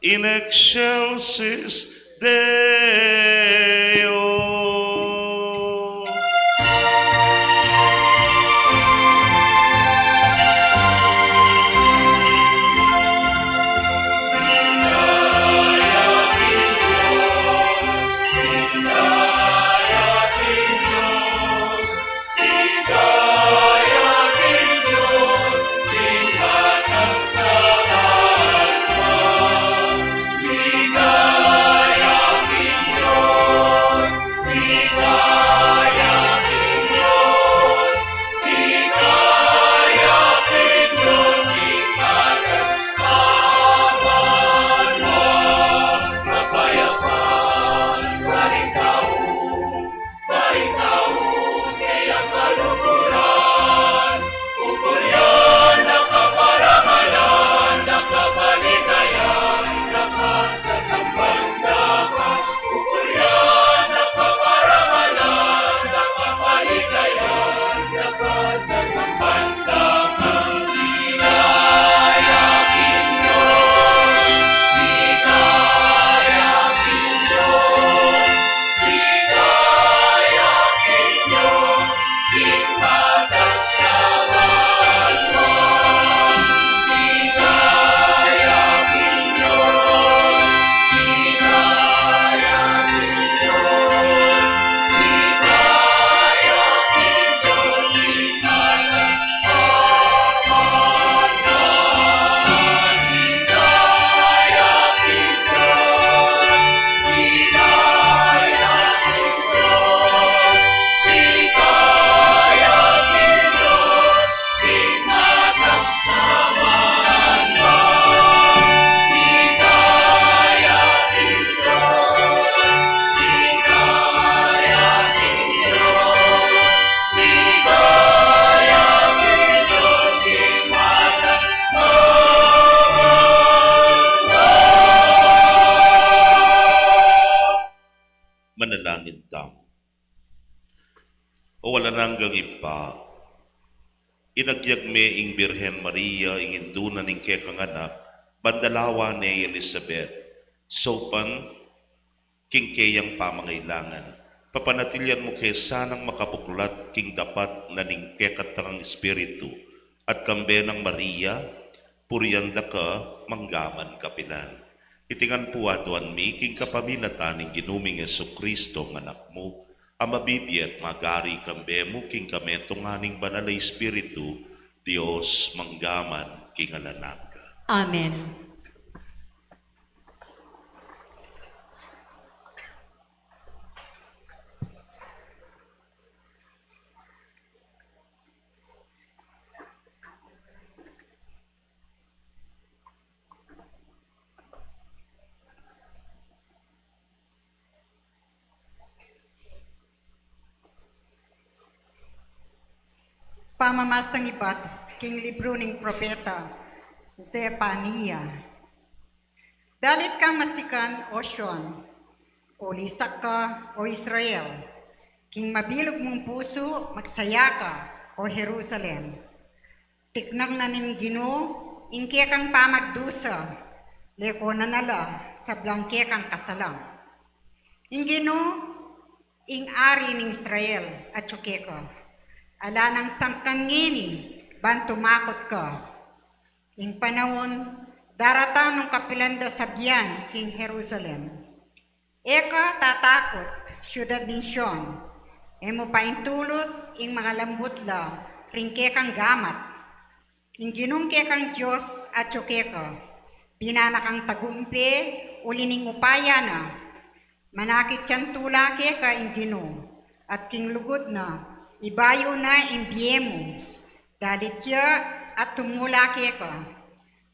in excelsis Deo. Manalangin tamu. O alang anggang Ibpa, inagyag me ing Birhen Maria, ing indu na ning kekang anak, ban dalawan ne i Elisabet, saupan king keyang pamangailangan. Papanatilian mu ke sanang makabuklat king dapat na ning kekatang espiritu, at kambe nang Maria, purian da ka manggaman kapilan. Iti ngan pu aduan mi king kapamilatan ning Ginu ming Jesucristo, a Anak mu, a mabibie at magari kambe mu king kametungan ning Banal a Espiritu, Dios manggaman king alang angga. Amen. Pamamasang ibat king libru ning propeta Zefania. Dalit kang masikan, o Sion, ulisak ka, o Israel, king mabilug mung pusu, magsaya ka, o Jerusalem. Tiknang na ning Ginu ing kekang pamagdusa, lekonan na la sablang kekang kasalang. Ing Ginu, ing Ari ning Israel, atyu keka. Ala nang sangkan ngeni ban tumakut ka. Ing panaun daratang nung kapilan da sabian king Jerusalem, e ka tatakut, siudad ning Sion, e mu paintulut ing mangalambut la ring kekang gamat. Ing Ginung kekang Dios atyu keka, dinan na kang tagumpe uli ning upaya na. Manakit yang tula keka ing Ginu, at king lugud na, ibayu na ing bie mu. Dalit ya at tumula keka.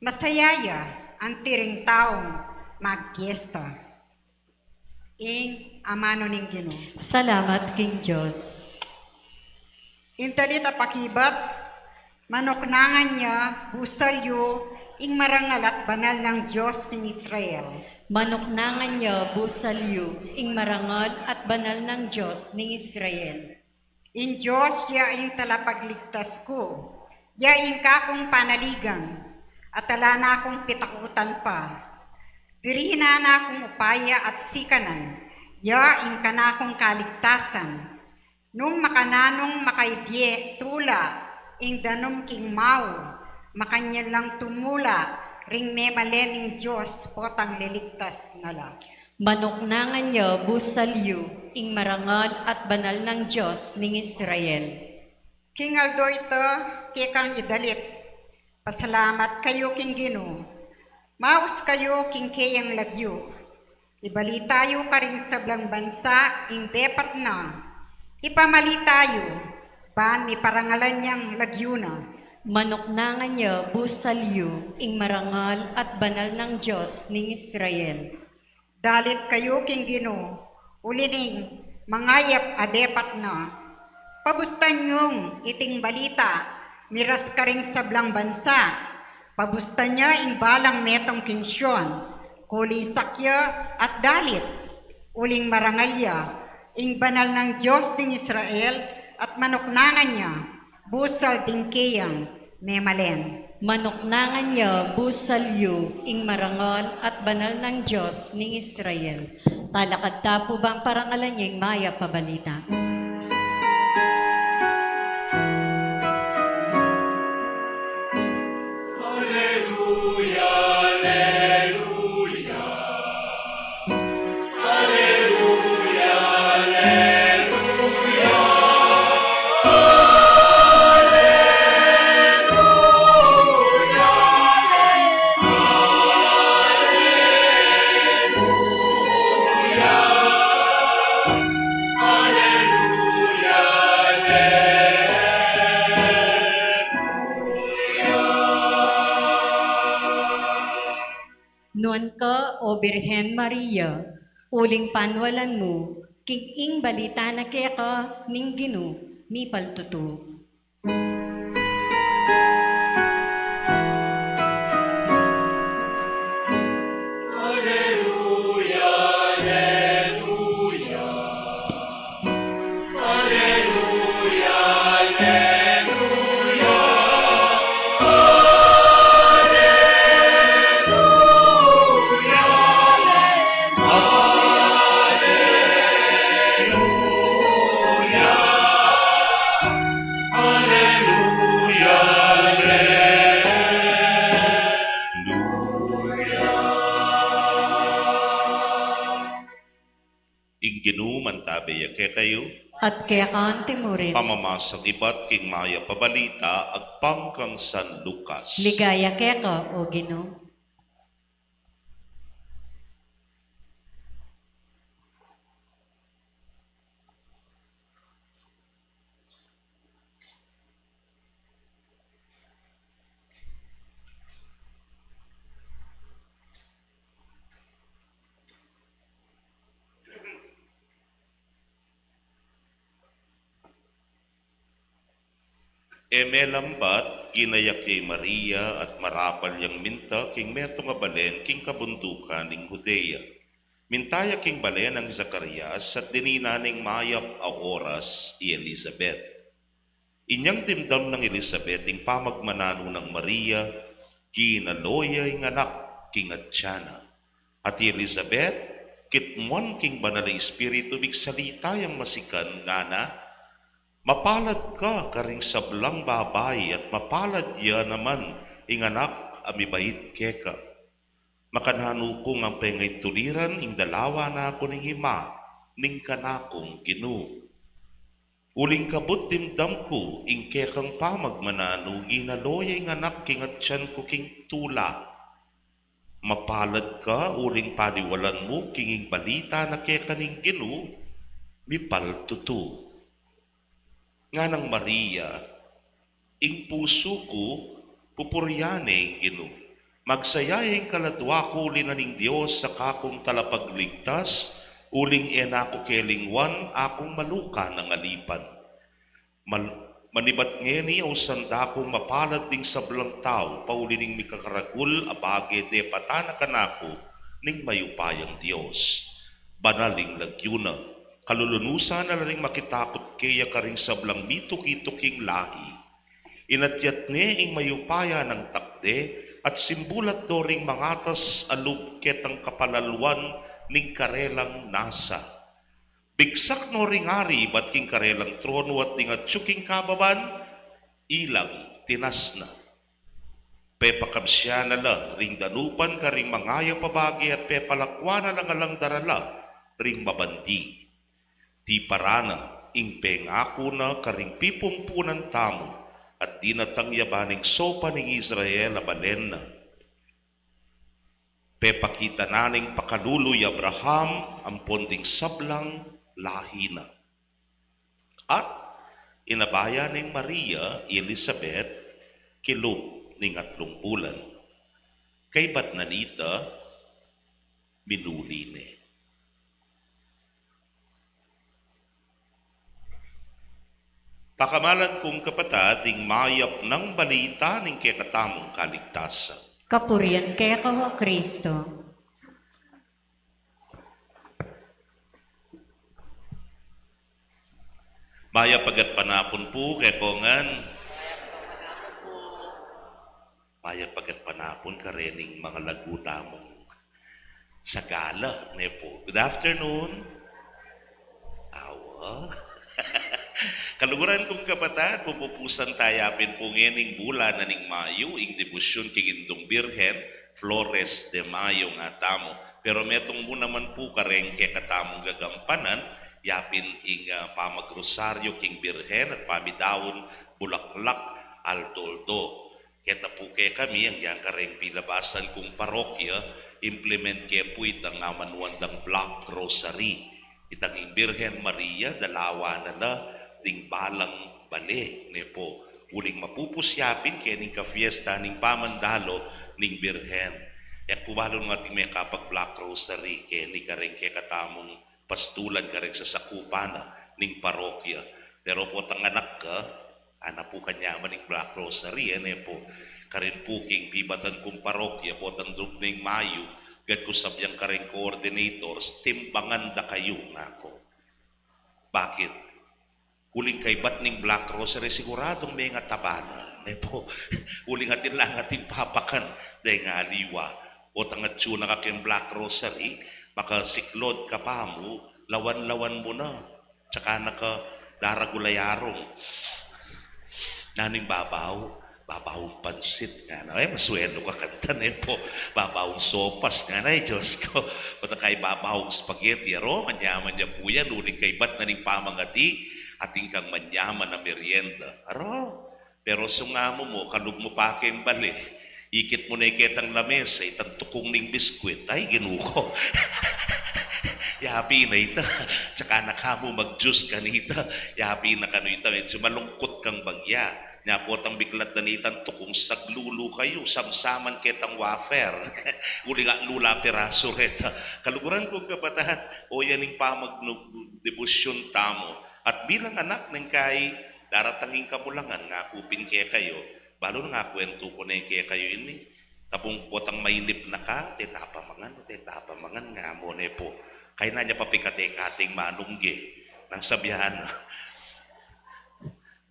Masaya ya anti ring taung magpiesta. Ing amanu ning Ginu. Salamat king Dios. Ing dalit a pakibat, manuknangan ya, busal yu, ing marangal at banal nang Dios ning Israel. Manuknangan ya, busal yu, ing marangal at banal nang Dios ning Israel. Ing Dios ya ing talapagligtas ku, ya ing kakung panaligan, at ala na kung pitakutan pa. Dirinan na kung upaya at sikanan, ya ing kanakung kaligtasan. Nung makananung makaibie tula ing danum king mau, makanyan lang tumula ring memalen ning Dios, potang liligtas na la. Manuknangan ya, busal yu, ing marangal at banal nang Dios ning Israel. King aldo ita, kekang idalit, pasalamat kayu king Ginu. Maus kayu king keyang lagyu. Ibalita yu karing sablang bansa ing depat na. Ipamalita yu, ban miparangalan yang lagyu na. Manuknangan ya, busal yu, ing marangal at banal nang Dios ning Israel. Dalit kayu king Ginu, uli ning mangayap a depat na. Pabustan yung iting balita, miras karing sablang bansa. Pabustan ya ing balang metung king Sion, kulisak ya at dalit, uling marangal ya, ing banal nang Dios ning Israel, at manuknangan ya, busal ding keyang memalen. Manuknangan ya, busal yu, ing marangal at banal nang Dios ning Israel. Talakad ta pu bang parangalan ya ing mayap a balita. Aleluya, aleluya. Nuan ka, O Birhen Maria, uling panualan mu, king ing balita na keka ning Ginu, mipaltutu. Aleluya, aleluya. Ing Ginu mantabe ya kekayu. At keka anti mu rin. Pamamasang ibat king mayap a balita agpang kang San Lucas. Ligaya keka, O Ginu. E melambat, ginayak ya i Maria at marapal yang minta king metung a balen king kabundukan ning Judea. Minta ya king balen nang Zacarias at dinina ning mayap a oras i Elizabeth. Inyang dimdam nang Elizabeth ing pamagmananu nang Maria, ginalo ya ing anak king atian na. At i Elizabeth, kitmuan king Banal a Espiritu, migsalita yang masikan, ngana, "Mapalad ka karing sablang babai, at mapalad ya naman ing anak a mibait keka. Makananu ku ngang pengaituliran ing dalawa na ku ning ima ning kanakung Ginu. Uling kabud dimdam ku ing kekang pamagmananu, ginalo ya ing anak king atian ku king tula. Mapalad ka uling paniwalan mu king ing balita na keka ning Ginu mipaltutu." Nganang Maria, "Ing pusu ku, pupurian ne ing Ginu. Magsaya ya ing kaladua ku uli na ning Dios a kakung Talapagligtas, uling e na ku kelingwan, akung maluka nang alipan. Mal-, manibat ngeni, ausan da kung mapalad ding sablang tau, pauli ning mikakaragul a bage depatan na kanaku ning mayupayang Dios. Banal ing lagyu na. Kalulunusan na la ring makitakut keya karing sablang mituki-tuking lahi. Inatyat ne ing mayupaya nang takde, at simbulat do ring mangatas a lub ketang kapalaluan ning karelang nasa. Bigsak no ring ari ibat king karelang tronu at ding atyu king kababan, ilang tinas na. Pepakabsian na la ring danupan karing mangayap a bage at pepalakuan na la ngan lang darala ring mabandi. Tiparan na ing pengaku na karing pipumpunan tamu, at dinatang ya ba ning sopa ning Israel a balen na. Pepakita na ning pakalulu i Abraham ampon ding sablang lahi na." At inabayan neng Maria i Elizabeth kilub ning atlung bulan. Kaybat na nita, minuli ne. Pakamalan kung kapatad, ing mayap nang balita ning kekatamung kaligtasan. Kapurian keka, O Kristo. Mayap a gatpanapun pu kekongan. Mayap a gatpanapun karening mangalagu tamung sagala, ne pu. Good afternoon. Awa. Kaluguran kung kapatad, pupupusan taya pin pu ngening bulan na ning Mayu ing debosyun king Indung Birhen, Flores de Mayo nga tamu. Pero metung mu naman pu kareng kekatamung gagampanan, yapin ing, ah, pamagrosaryo king Birhen at pamidaun bulaklak aldo-aldo. Keta pu kekami, agyang kareng pilabasan kung parokya, implement ke pu itang amanuan dang Black Rosary. Itang ing Birhen Maria, dalawan na la ding balang bale, ne pu. Uling mapupus ya pin keni ing kafiesta ning pamandalo ning Birhen. E ku balu nung atin mekapag Black Rosary keni kareng kekatamung pastulan kareng sasakupan na ning parokya. Pero potang anak ka, ana pu kanyaman ing Black Rosary, e ne pu. Karin pu king pibatan kung parokya, potang dug ning Mayu, gat ku sabian kareng coordinators, timbangan da kayu, ngaku. Bakit? Uling kaybat ning Black Rosary, siguradung mengataba na, ne pu. Uling atin lang atin papakan deng aliwa. Potang atyu na ka keng Black Rosary, makasiklod ka pa mu, lawan-lawan mu na. Tsaka na ka daragul a yarung. Nanu ing babau? Babaung pansit, ngana. E, masuelu ka kanita, ne pu. Babaung sopas, ngana. E, Diyos ku. Potang kay babaung spaghetti, aro, manyaman ya pu yan. Uling kaybat na ning pamangadi, atin kang manyaman a merienda. Aro, pero sungamu mu, kalub mu pa keng bale, ikit mu ne ketang lamesa, itang tukung ning biskwit. Ay, Ginu ku. Yapin na ita. Tsaka na ka mu mag-juice kanita. Yapin na kanu ita. Medyu malungkut kang bagya. Nya potang biklat da nitang tukung, saglulu kayu, samsaman ketang wafer. Uling atlu la pirasu reta. Kaluguran kung kapatad, o yan ing pamagdebosyun tamu. At bilang anak ning kay Daratang ing kamulangan, ngaku pin kekayu, balu na ngakwentu ku ne kekayu ini, tapung potang mainip na ka, teta pa mangan, teta pa mangan, ngamu ne pu. Kayna ne papikate-kating manungge, nang sabian na.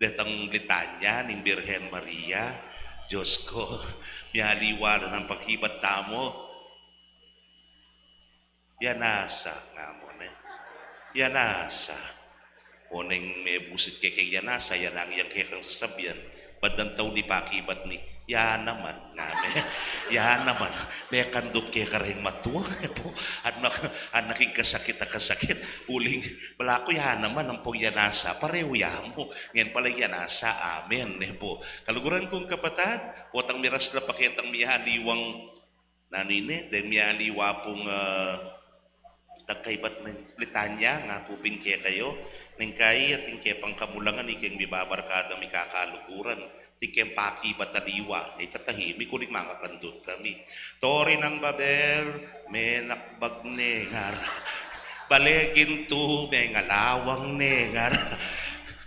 Detang litanya ning Birhen Maria, Dios ku, mialiwa na nang pakibat tamu. Yanasa, ngamu ne. Yanasa. O neng mebusit ke keng yanasa, yan nang yang kekang sasabian. Bandang tau ni pakibat ni, ya naman, ngame. Ya naman. Mekandut ke kareng matua, ne pu. Anak, anak ing kasakit, a kasakit. Uling, balaku ya naman, ampong yanasa. Parehu ya mu. Ngen pala yanasa, amen, ne pu. Kaluguran kung kapatad, potang miras la pa ketang mialiwang Nanu ini, deng mialiwa pung, ah, tagkaibat ning litanya, ngaku pin kekayu, neng kai atin ke pang kamulangan, ikeng mibabarkada mi kakaluguran, atin keng pakibat aliwa, e, tatahimik uling mangakandut kami. Tori nang Babel, menakbag ne, ngara. Bale gintu, mengalawang ne, ngara.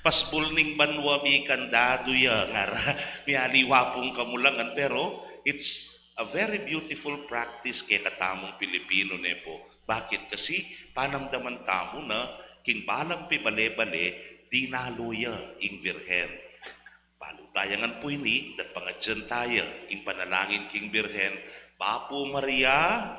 Pasbul ning banua, mikandadu ya, ngara. Mialiwa pung kamulangan, pero it's a very beautiful practice kekatamung Pilipino, ne pu. Bakit? Kasi panamdaman tamu na king balang pibale-bale, dinalu ya ing Birhen. Balu taya ngan pu ini, datang pangadyan taya ing panalangin king Birhen, Bapu Maria,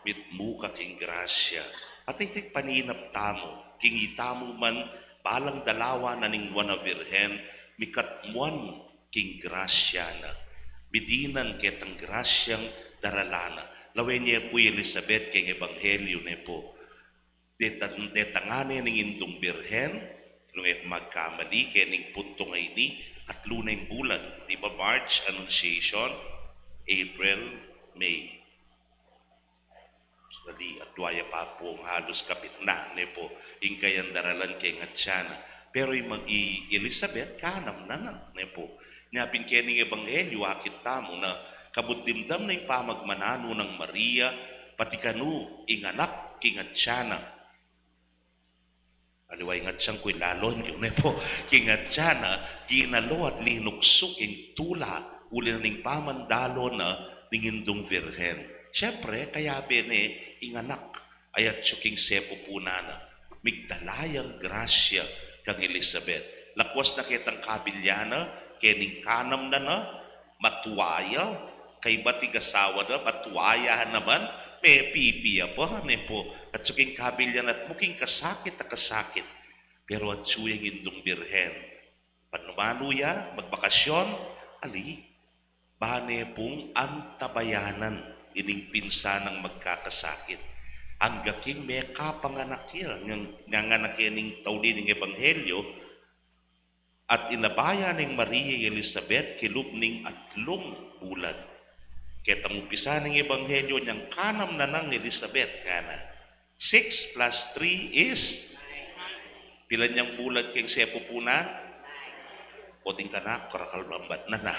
mitmu ka king grasya. At itik paninap tamu, king itamu man, balang dalawa na ning Nuan a Birhen, mikatmuan king grasya na. Midinan ketang grasyang daralan na. Lawen ye pu i Elizabeth keng ebanghelyo, ne pu. Deta, deta ngana ning Indung Birhen, nung e ku magkamali, keng puntung a ini, atlu na ing bulan, di ba, March, Annunciation, April, May. Dali, at dua ya pa pung halus kapit na, ne pu, ing kayang daralan keng atyan na. Pero i mag-, i Elizabeth, kanam na na, ne pu. Nya pin keng ebanghelyo, akit tamu na, kabud dimdam na ing pamagmananu nang Maria, pati kanu ing anak king atyan na. Aliwa ing atyan ku, ilalo yu, ne pu, king atyan na, ginalo at linuksu king tula, uli na ning pamandalo na ning Indung Birhen. Siyempre, kayabe ne ing anak, ayat yu king sepupunan na, migdala yang grasya kang Elizabeth. Lakwas na ketang kabilyan na, keng kanam na na, matua ya, kaybat ing asawa na, matua ya naman, mepipi ya pa, ne pu. At yu king kabilyan at mu king kasakit a kasakit. Pero at yu yang Indung Birhen. Panumanu ya, magbakasyon, ali, ba ne pung antabayanan ining pinsan nang magkakasakit. Angga king mekapanganak ya, ngang, nganganak ya ning tauli ning ebanghelyo, at inabayan neng Maria i Elizabeth kilub ning atlung bulan. Ketang umpisa ning ebanghelyo, nyang kanam na nang Elizabeth, ngana. Six plus three is? Pila nyang bulan keng sepupunan? Oting kanak, karakal bambat na na.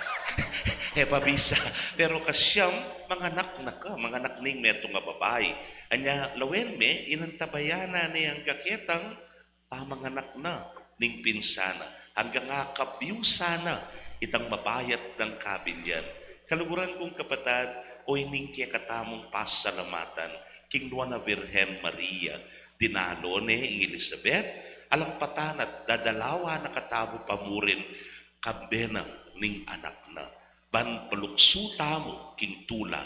E pa bisa. Pero kasyam, manganak na ka, manganak ning metung a babai. Anya, lawen me, inantabayanan ne angga ketang pamanganak na ning pinsan na, anggang akabiusan na itang mabayat nang kabilyan. Kaluguran kung kapatad, o ining kekatamung pasalamatan king Nuan a Birhen Maria, dinalu ne ing Elizabeth, alang patan at dadalawa na katamu pa murin, kambe na ning anak na. Ban paluksu tamu king tula,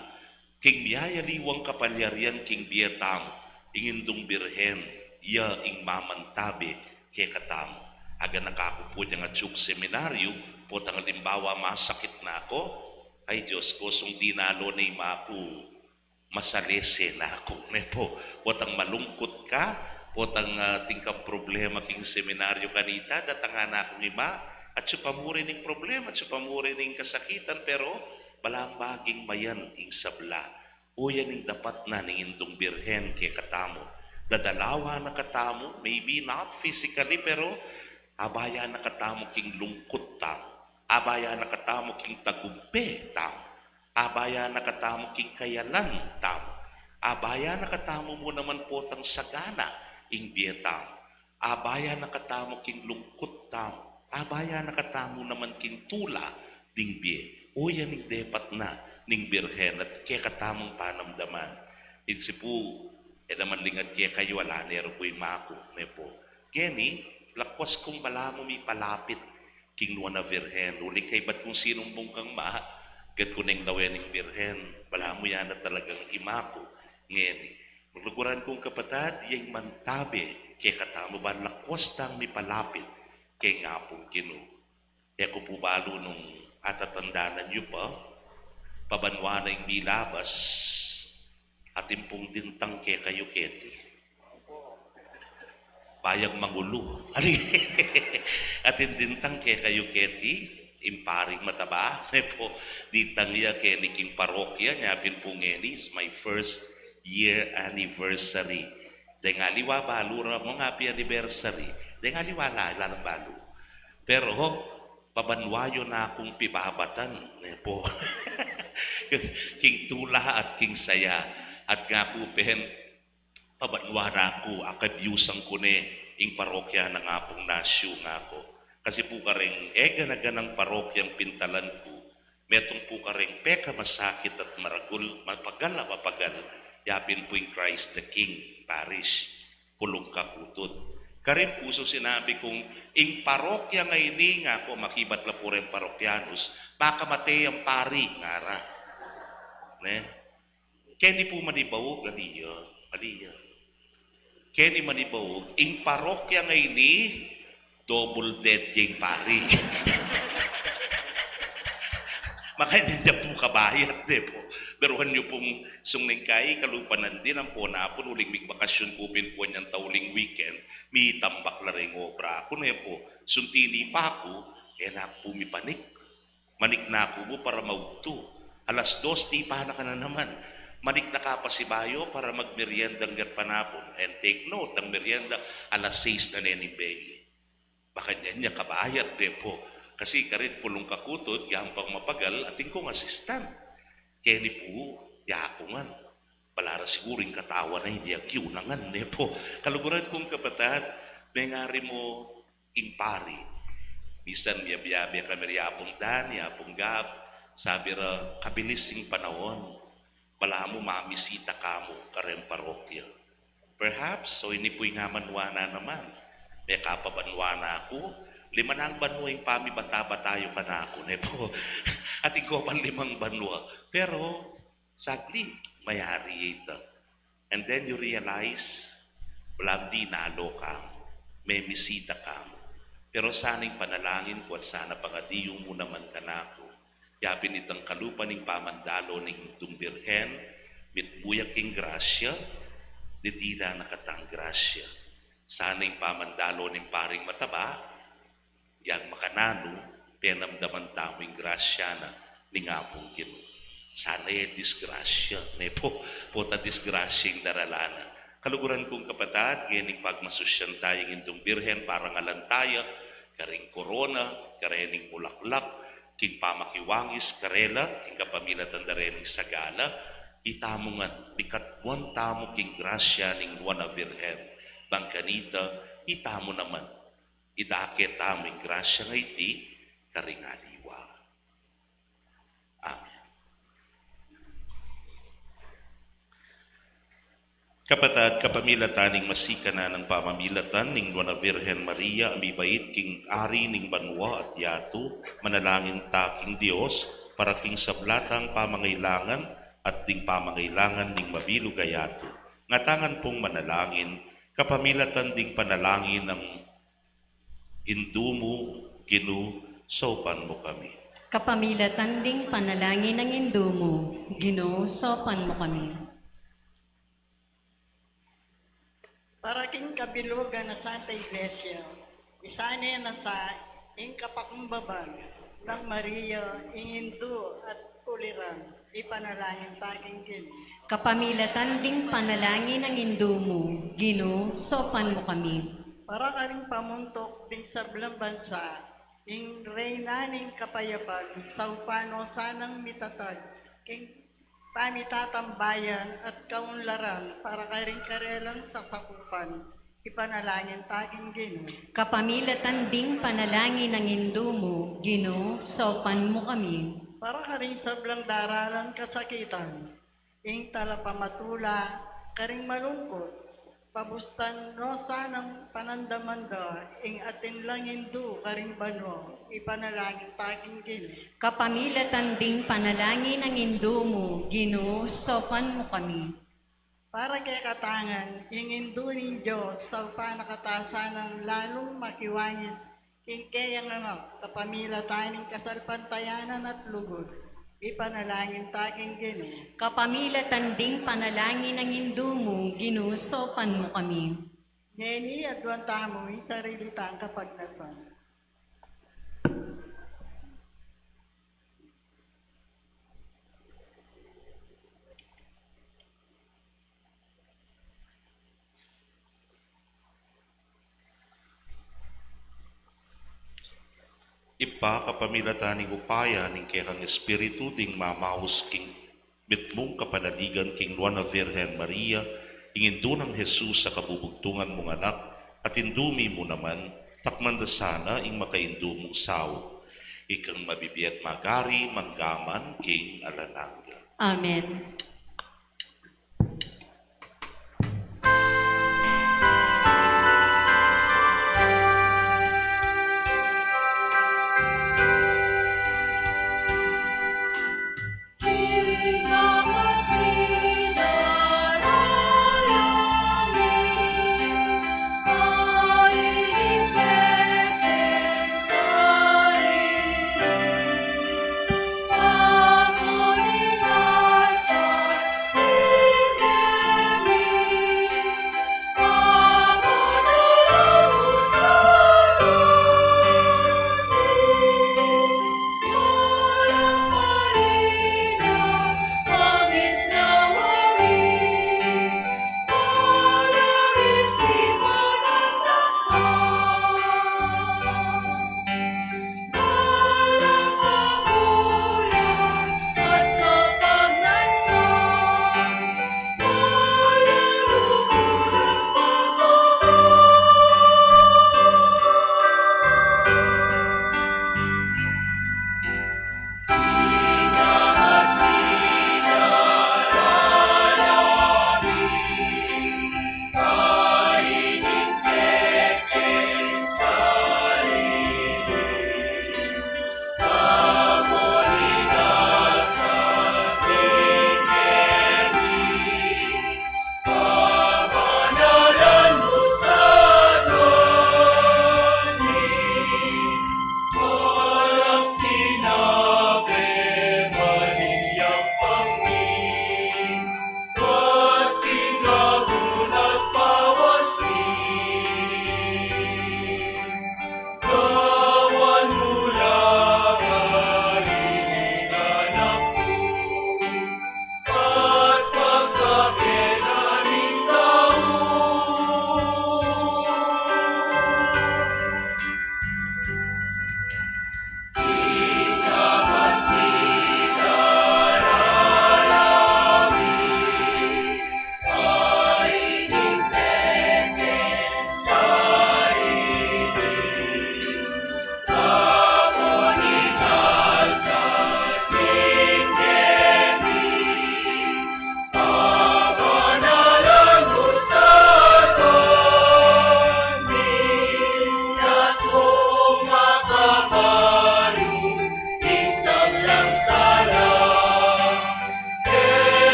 king miyayaliwang kapalyarian king bie tamu, ing Indung Birhen, ya ing mamantabe kekatamu. Aganaka ku pu deng atiu king seminaryo, potang alimbawa masakit na ku, ay Dios ku, sung dinalu ne i ma ku, masalese na ku, ne pu. Potang malungkut ka, potang, ah, atin kang problema king seminaryo kanita, datang na kung ima, atiu pa murin ing problema, atiu pa murin ing kasakitan, pero balamu maging mayan ing sabla. O yan ing dapat na ning Indung Birhen kekatamu. Dadalawa na katamu, maybe not physically, pero abayan na katamu king lungkut tamu. Abayan na katamu king tagumpe tamu. Abayan na katamu king kayalan tamu. Abayan na katamu mu naman potang sagana ing bie tamu. Abaya na katamu king lungkut tamu. Abaya na katamu naman king tula ning bie. O, yan ing depat na ning Birhen at kekatamung panamdaman. Insipu, e naman lingat kekayu, ala ne ru pu imaku, ne pu. Ngeni, lakwas kung balamu mipalapit king Nuan a Virgen. Uling kaybat kung sinumbung kang ma, gat ku neng lawen ing Virgen, balamu ya na talagang imaku. Ngeni, luguran kung kapatad, ya ing mantabe kekatamu ban lakwas tang mipalapit keng Apung Ginu. E ku pu balu nung atatandanan yu pa, pabanwa na ing milabas, atin pung dintang kekayu keti. Bayang mangulu. Atin dintang kekayu keti, ing paring mataba, ne pu, dintang ya keni king parokya, nya pin pu ngeni, it's my first year anniversary. Deng aliwa balu ra mung happy anniversary. Deng aliwa la, lalang balu. Pero, pabanwa yu na kung pibabatan, ne pu. King tula at king saya. At nga pu pin, pabanwa na ku, akabyusan ku ne ing parokya nang Apung Nasyu, nga ku. Kasi pu kareng e gana-ganang parokyang pintalan ku, metung pu kareng pekamasakit at maragul, mapagal a mapagal, ya pin pu ing Christ the King Parish, Pulung Kakutud. Karin pu sinabi kung ing parokya ngeni, nga ku, makibat la pu reng parokyanus, makamate yang pari, ngara. Ne? Keni pu manibaug, ali ya, ali ya. Keni manibaug, ing parokya ngeni, double dead ya ing pari. Makanyan ya pu kabayat, ne pu. Beruan yu pung sung neng kai, kalupa nandin, ampo napun, uling migbakasyun ku pin pu anyang tauling weekend, mitambak la reng obra ku, ne pu. Sung tinipa ku, e na ku pu mipanik. Manik na ku pu para maugtu. Alas dos, tipa na ka na naman. Manik na ka pa sibayu para magmeryenda ing gatpanapun. And take note, ang meryenda, alas sais na ne ning bengi. Makanyan ya kabayat, ne pu. Kasi karin Pulung Kakutud, gampang mapagal, atin kung assistant. Keni pu, yakungan. Bala ra siguru ing katawan a ini agyu na ngan, ne pu. Kaluguran kung kapatad, mengari mu ing pari. Misan miyabe-yabe kami ri Apung Dan, i Apung Gab, sabi ra, kabilis ing panaun, balamu mamisita ka mu kareng parokya. Perhaps, o ini pu ing amanwa na naman. Mekapabanwa na ku, lima nang banwa ing pamibata-bata yu kanaku, ne pu. Atin ku pang limang banwa. Pero, saglit, mayari ya ita. And then you realize, balamu dinalo ka mu, memisita ka mu. Pero sana ing panalangin ku at sana pangadi yu mu naman kanaku, yapin itang kalupa ning pamandalo ning Indung Birhen, mitmu ya king grasya, didila na katang grasya. Sana ing pamandalo ning paring mataba, yang makananu, penamdaman tamu ing grasya na ning Apung Ginu. Sana e disgrasya, ne pu, pota disgrasya ing daralan na. Kaluguran kung kapatad, ngening pagmasusyan taya ing Indung Birhen, parangalan taya karing korona, karening mulaklak, king pamakiwangis karela, king kapamilatan da rening sagala, itamu ngan, mikatmuan tamu king grasya ning Nuan a Birhen, bang kanita, itamu naman, idake tamu ing grasya a iti karing aliwa. Amen. Kapatad, kapamilatan ning masikan a pamamilatan ning Nuan a Virgen Maria, a mibait king ari ning banua at yatu, manalangin ta king Dios, para king sabla tang pamangailangan, at ding pamangailangan ning mabilug a yatu. Ngatamu ngan pung manalangin, kapamilatan ding panalangin nang Indu mu, Ginu, saupan mu kami. Kapamilatan ding panalangin nang Indu mu, Ginu, saupan mu kami. Para king kabilugan na Santa Iglesia, isane na sa ing kapakumbaban nang Maria, ing Indu at uliran, ipanalangin ta king Ginu. Kapamilatan ding panalangin nang Indu mu, Ginu, saupan mu kami. Para karing pamuntuk ding sablang bansa, ing Reyna ning Kapayapan, saupan no sanang mitatag king pamitatambayan at kaunlaran para karing karelang sasakupan. Ipanalangin ta king Ginu. Kapamilatan ding panalangin nang Indu mu, Ginu, saupan mu kami. Para karing sablang daralan kasakitan, ing talapamatula karing malungkut, pabustan no sanang panandaman da ing atin lang Indu karing banua, ipanalangin ta king Ginu. Kapamilatan ding panalangin nang Indu mu, Ginu, saupan mu kami. Para kekatang ngan, ing Indu ning Dios, saupan na kata sanang lalung makiwangis king keyang anak, kapamilatan ning kasalpantayanan at lugud, ipanalangin ta king Ginu. Kapamilatan ding panalangin nang Indu mu, Ginu, saupan mu kami. Ngeni, aduan tamu ing sarili tang kapagnasan. Ibpa, kapamilatan ning upaya ning kekang Espiritu, ding mamaus king mitmung kapanaligan king Nuan a Virgen Maria, ing Indu nang Jesus a kabubugtungan mung Anak, at Indu mi mu naman, takman da sana ing makaindu mung saup. Ikang mabibie at magari, mangga man king alang angga. Amen.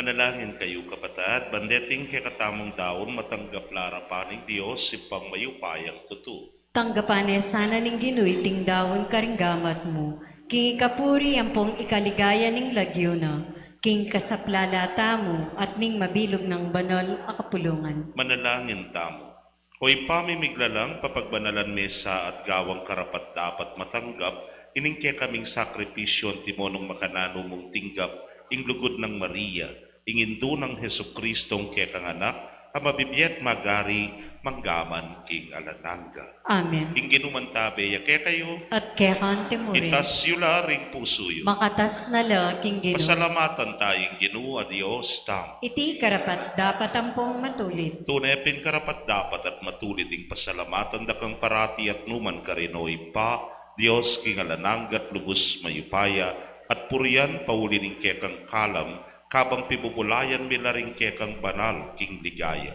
Manalangin kayu, kapatad, ban deting kekatamung daun matanggap la arapan ning Dios, Ibpang mayupayang tutu. Tanggapan ne sana ning Ginu iting daun karing gamat mu, king ikapuri ampong ikaligaya ning lagyu na, king kasaplalan tamu at ning mabilug nang banal a kapulungan. Manalangin tamu. O Ibpa ming miglalang, papagbanalan me sa at gawang karapat-dapat matanggap ining kekaming sakripisyu antimo nung makananu mung tinggap ing lugud nang Maria, ing indu nang Jesucristong kekang Anak, a mabibie at magari mangga man king alang angga. Amen. Ing Ginu mantabe ya kekayu. At keka naman mu rin. Itas yu la ring pusu yu. Makatas na la king Ginu. Pasalamatan taya ing Ginu a Dios tamu. Iti karapat-dapat ampong matulid. Tune pin karapat-dapat at matulid ing pasalamatan da kang parati at numan karin, O Ibpa, Dios king alang angga at lubus mayupaya, at purian pauli ning kekang kalam, kabang pibubulayan mi la ring kekang banal king ligaya.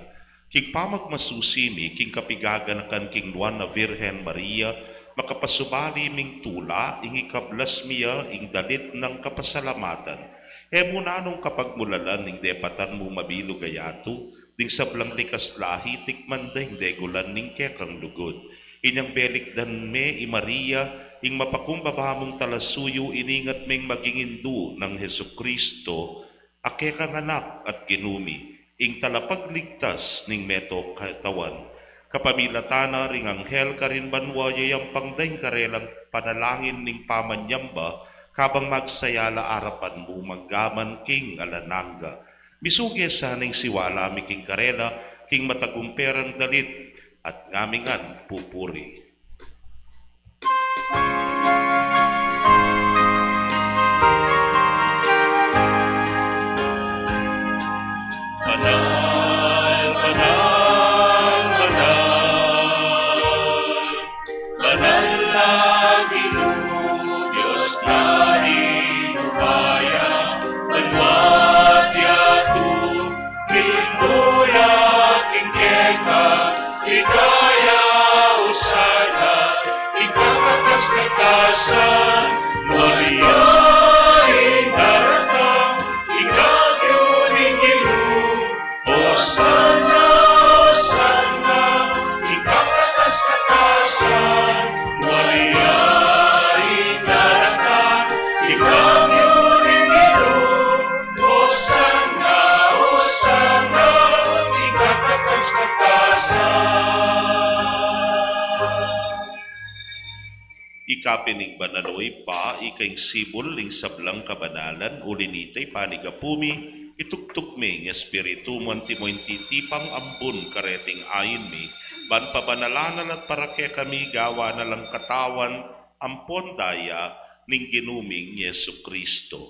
King pamagmasusi mi king kapigaganakan king Nuan a Virgen Maria, makapasubali ming tula ing ikablas mi ya ing dalit nang kapasalamatan. E mu nanung kapagmulalan ing depatan mung mabilug a yatu, ding sablang likas lahi tikman da ing degulan ning kekang lugud. Inyang belikdan me i Maria, ing mapakumbaba mung talasuyu, iningat meng maging indu nang Jesucristo, a kekang Anak at Ginu mi, ing talapagligtas ning meto katawan. Kapamilatan na ring anghel karin banua, yayampang da ing karelang panalangin ning pamanyamba, kabang magsaya la arapan mu mangga man king alang angga. Misuge sana ing siwala mi king karela, king matagumpe rang dalit, at ngamingan pupuri. Banal, banal, banal, banal na Ginu, Dios na ning upaya, banua at yatu, king mulat king keka, ika ya Osana, king kakatas-katasan, Maria ing daratang, ing lagyu ning Ginu, Osana, Osana, king kakatas-katasan, Maria ing daratang, ing lagyu ning Ginu, Osana, Osana, king kakatas-katasan. Ika pin ing banal, O Ibpa, ika ing sibul ning sablang kabanalan, uli na nita ipanyawad mi, ituktuk me ing Espiritu mu antimo ing titipang ambun kareting ain mi, ban pabanalan na la at para kekami gawan na lang katawan ampon daya ning Ginu ming Jesucristo.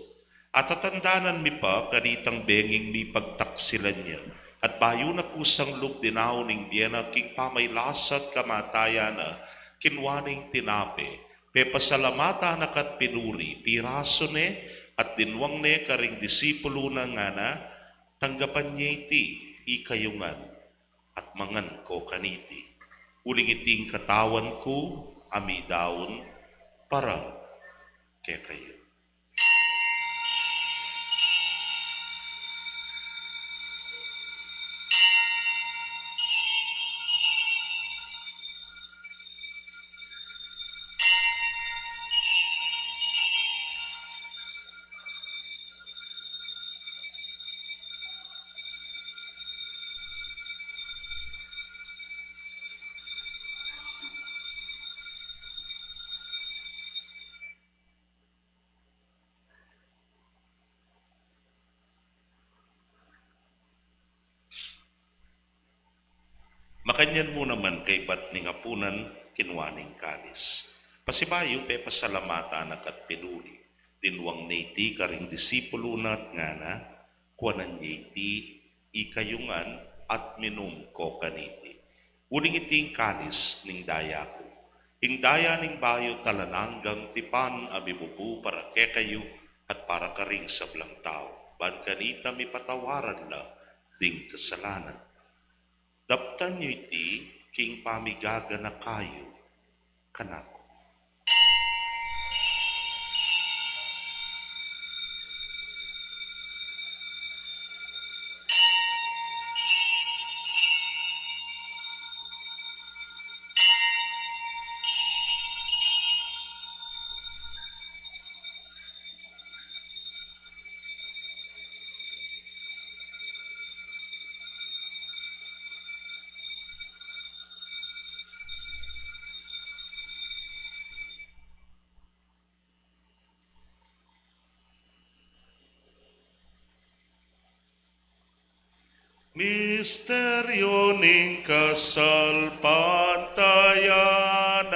Atatandanan mi pa kanitang benging mipagtaksilan ya, at bayu na kusang lub dinaun ing bie na king pamagkasakit at kamatayan na, kinua ne ing tinape, pepasalamatan na ka't pinuri, pirasu ne, at dinwang ne karing disipulu na, ngana, tanggapan ye iti, ikayu ngan, at mangan ko kaniti. Uling iti ing katawan ku, a midaun para kekayu. Makanyan mu naman kaybat ning apunan, kinua ne ing kalis. Pasibayu, pepasalamatan na ka't pinuri. Dinwang ne iti karing disipulu na at ngana, kuanan ye iti, ikayu ngan, at minum ko kaniti. Uling iti ing kalis ning daya ku, ing daya ning bayu at alang anggang tipan, a mibubu para kekayu at para karing sablang tau, ban kanita mipatawaran la ding kasalanan. Daptan yu iti king pamigaganaka yu kanaku. Misteryo ning kasalpantayanan.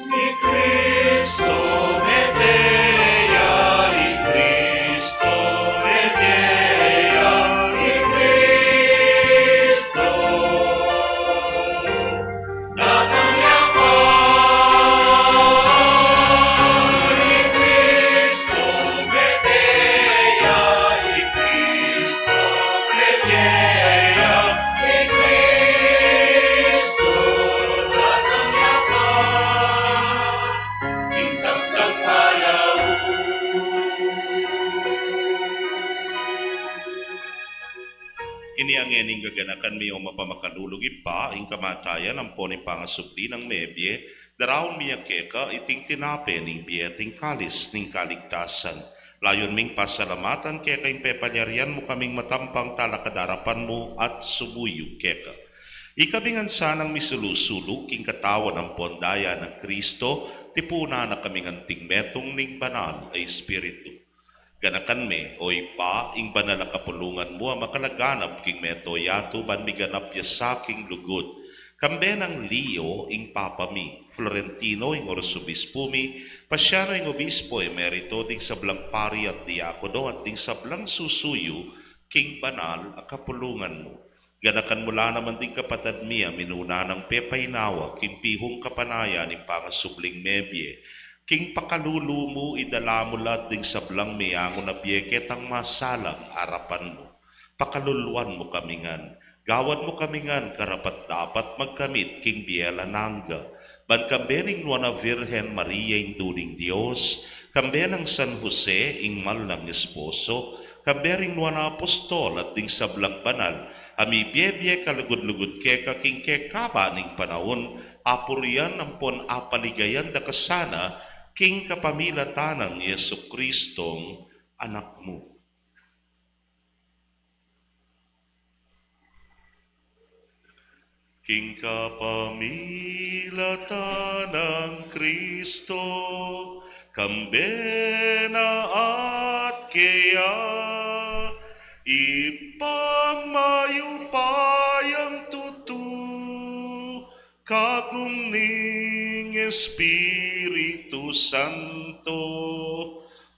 I Kristo mete ya, i Kristo mete ya, i Kristo datang ya pa, i Kristo mete ya, i Kristo mete ya, i Kristo datang ya pa. King tangtang palaw. Ini a ngening gaganakan mi, o mapamakalulung Ibpa, ing kamatayan ampon ing pangasubli nang mebie, daraun mi ya keka iting tinape ning bie at ing kalis ning kaligtasan. Layun ming pasalamatan keka ing pepalyarian mu kaming matampang talakad arapan mu at sumuyu keka. Ikabingan sanang misulu-sulu king katawan ampon daya nang Kristo, tipunan na kaming anting metung ning Banal a Espiritu. Ganakan me, o Ibpa, ing banal a kapulungan mu a makalaganap king meto yatu ban miganap ya sa king lugud. Kambe nang Leo ing Papa mi, Florentino ing Arsobispu mi, Pasiano ing Obispo Emerito, ding sablang pari at diakono, at ding sablang susuyu king banal a kapulungan mu. Ganakan mu la naman ding kapatad mi a minuna nang pepainawa king pihung kapanayan ning pangasubling mebie. King pakalulu mu, idala mu la ding sablang meangu na bie ketang masalang arapan mu. Pakaluluan mu kami ngan. Gawan mu kami ngan karapat-dapat magkamit king bie alang angga. Ban kambe ning Nuan a Virgen Maria, Indu ning Dios, kambe nang San Jose, ing mal nang esposo, kambe ring Nuan a Apostol at ding sablang banal a mibie-bie kalugud-lugud keka king kekaba ning panaun, apurian ampon apaligayan da ka sana king kapamilatan nang Jesukristong Anak mu. King kapamilatan nang Kristo, kambe na at keya, Ibpang mayupayang tutu, kagum ning Espiritu Santo,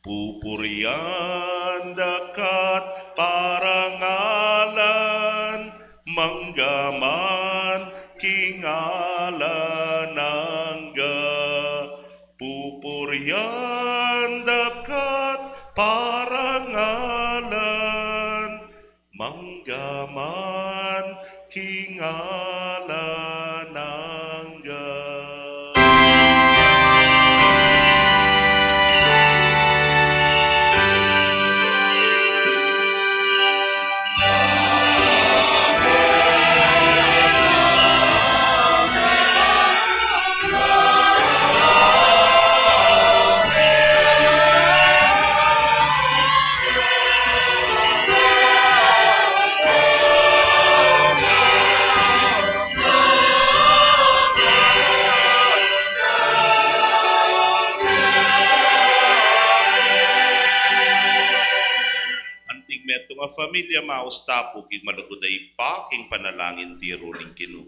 pupurian da ka't parangalan, mangga man king alang angga. Pupurian da ka't parangalan, mangga man king alang angga. Anting metung a familia, maus ta pu king malugud a Ibpa, king panalangin tiru ning Ginu.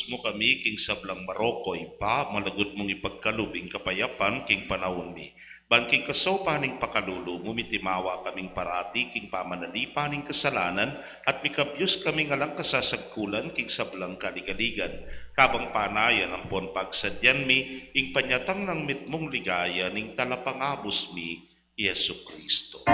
mu kami king sablang maroko, Ibpa, malugud mung ipagkalub ing kapayapan king panaun mi. Ban king kasaupan ning pakalulu mu, mitimawa kaming parati king pamanalipan ning kasalanan, at mikabyus kaming alang kasasagkulan king sablang kaligaligan. Kabang panayan ampon pagsadyan mi ing panyatang nang mitmung ligaya ning Talapangabus mi, Jesucristo.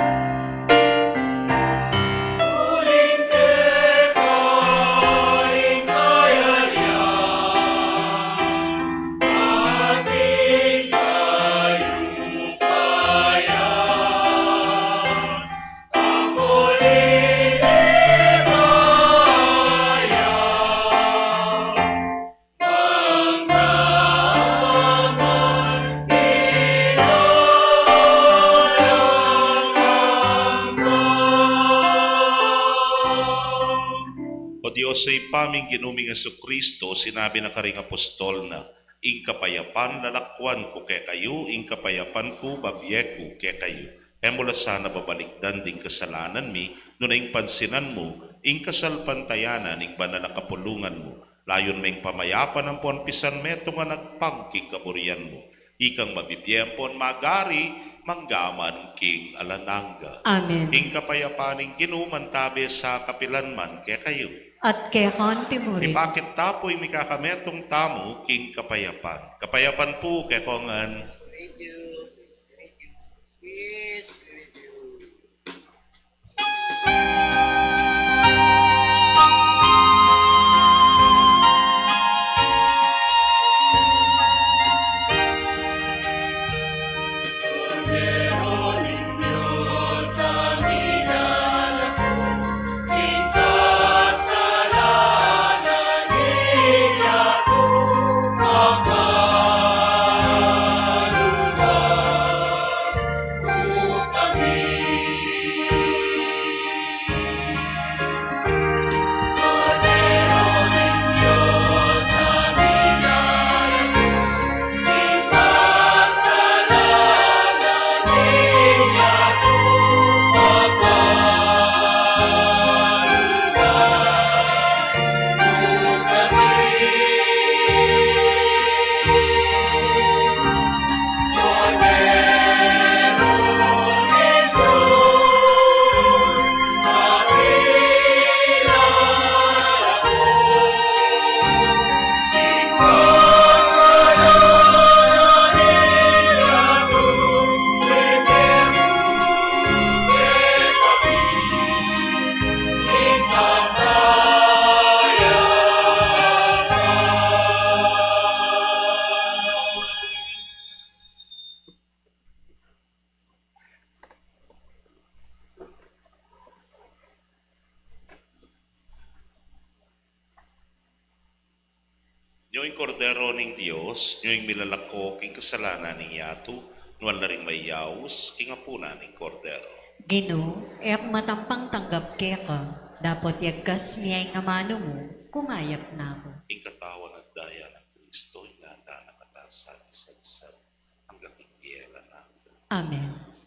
O Dios, Ibpa ming Ginu ming Jesucristo, sinabi na karing apostol na, "Ing kapayapan lalakuan ku kekayu, ing kapayapan ku babie ku kekayu." E mu la sana babalikdan ding kasalanan mi, nune ing pansinan mu ing kasalpantayanan ning banal a kapulungan mu. Layun meng pamayapan ampon pisan metung a nagpang king kaburian mu. Ikang mabibie ampon magari mangga man king alang angga. Amen. Ing kapayapan ning Ginu mantabe sa kapilan man kekayu. At keka antimurin. Ipakit ta pu ing mikakametung tamu king kapayapan. Kapayapan pu kekongan. Thank you. Thank you. Peace be with you. Nyo ing Kordero ning Dios, nyo ing milalako king kasalanan ning yatu, nuan la ring mayaus king apunan ning Kordero. Ginu, e ku matampang tanggap keka, dapot yagkas mu ing amanu mu, kumayap na ku. Ing katawan at daya nang Kristo, ingatan na katamu sa isa't isa, angga king bie alang angga. Amen.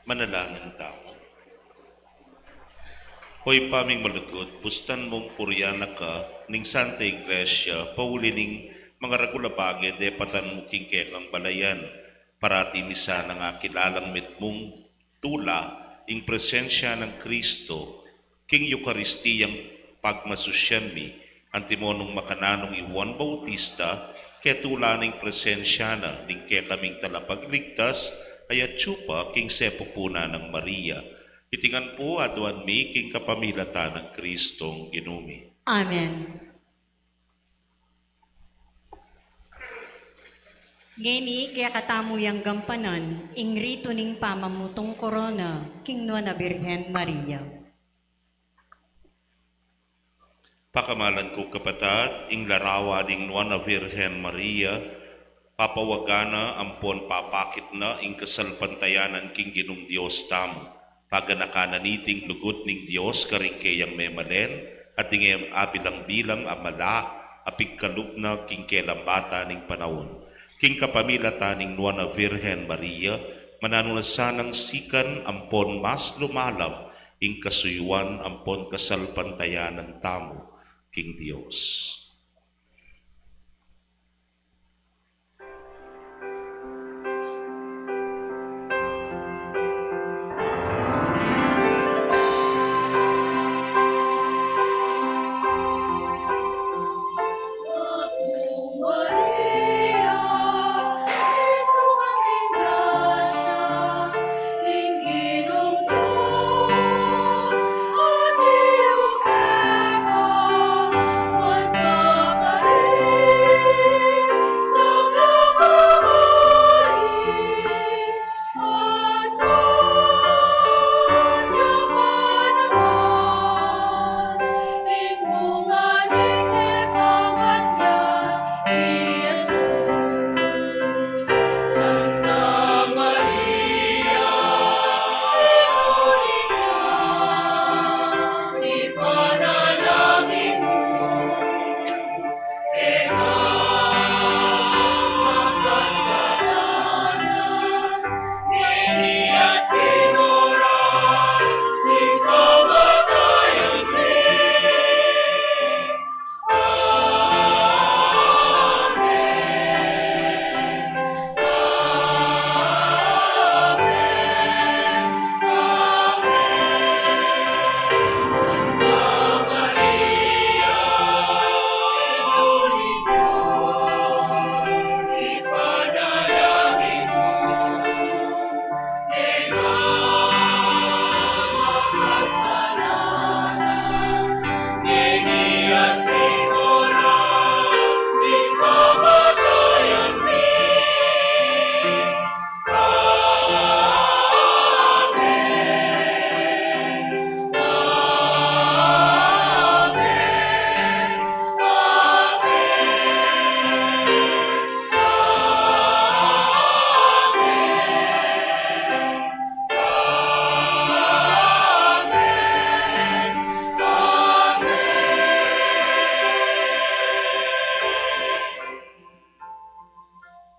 Manalangin tamu. O Ibpa ming malugud, bustan mung purian na ka ning Santa Iglesia, pauli ning mangaragul a bage depatan mu king kekang balayan. Parati mi sanang akilalang mitmung tula ing presensya nang Kristo king Eukaristiyang pagmasusyan mi, antimo nung makananu i Juan Bautista, ketula ning presensya na ning kekaming Talapagligtas, a atyu pa king sepupunan nang Maria. Iti ngan pu aduan mi king kapamilatan nang Kristong Ginu mi. Amen. Ngeni, kekatamu yang gampanan ing ritu ning pamamutung korona king Nuan a Birhen Maria. Pakamalan ku kapatad, ing larawan ning Nuan a Birhen Maria, papawagan na ampon papakit na ing kasalpantayanan king Ginung Dios tamu. Paganakan na niting lugud ning Dios karing keyang memalen, at ding e abilang-bilang a mala a pigkalub na king kelambatan ning panaun. King kapamilatan ning Nuan a Birhen Maria, mananu na sanang sikan ampon mas lumalam ing kasuyuan ampon kasalpantayanan tamu king Dios.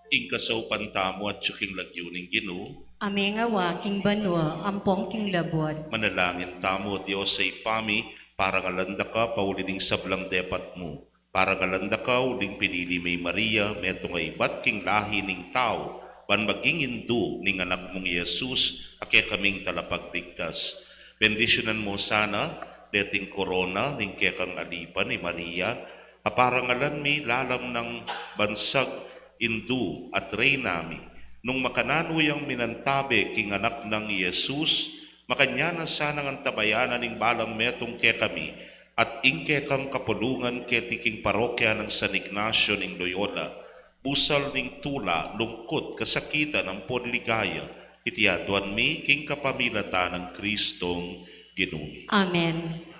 Ing kasaupan tamu atyu king lagyu ning Ginu. Aming awa king banua ampon king labuad. Manalangin tamu. O Dios a Ibpa mi, parangalan da ka pauli ning sablang depat mu. Parangalan da ka uling pinili me i Maria, metung a ibat king lahi ning tau, ban maging indu ning Anak mung i Jesus, a kekaming Talapagligtas. Bendisyunan mu sana deting korona ning kekang alipan i Maria, a parangalan mi lalam nang bansag indu at reyna mi, nung makananu yang minantabe king Anak nang i Jesus, makanyan na sanang antabayanan ing balang metung kekami, at ing kekang kapulungan keti king parokya nang San Ignacio ning Loyola, busal ning tula, lungkut, kasakitan, ampon ligaya, iti aduan mi king kapamilatan nang Kristong Ginu mi. Amen.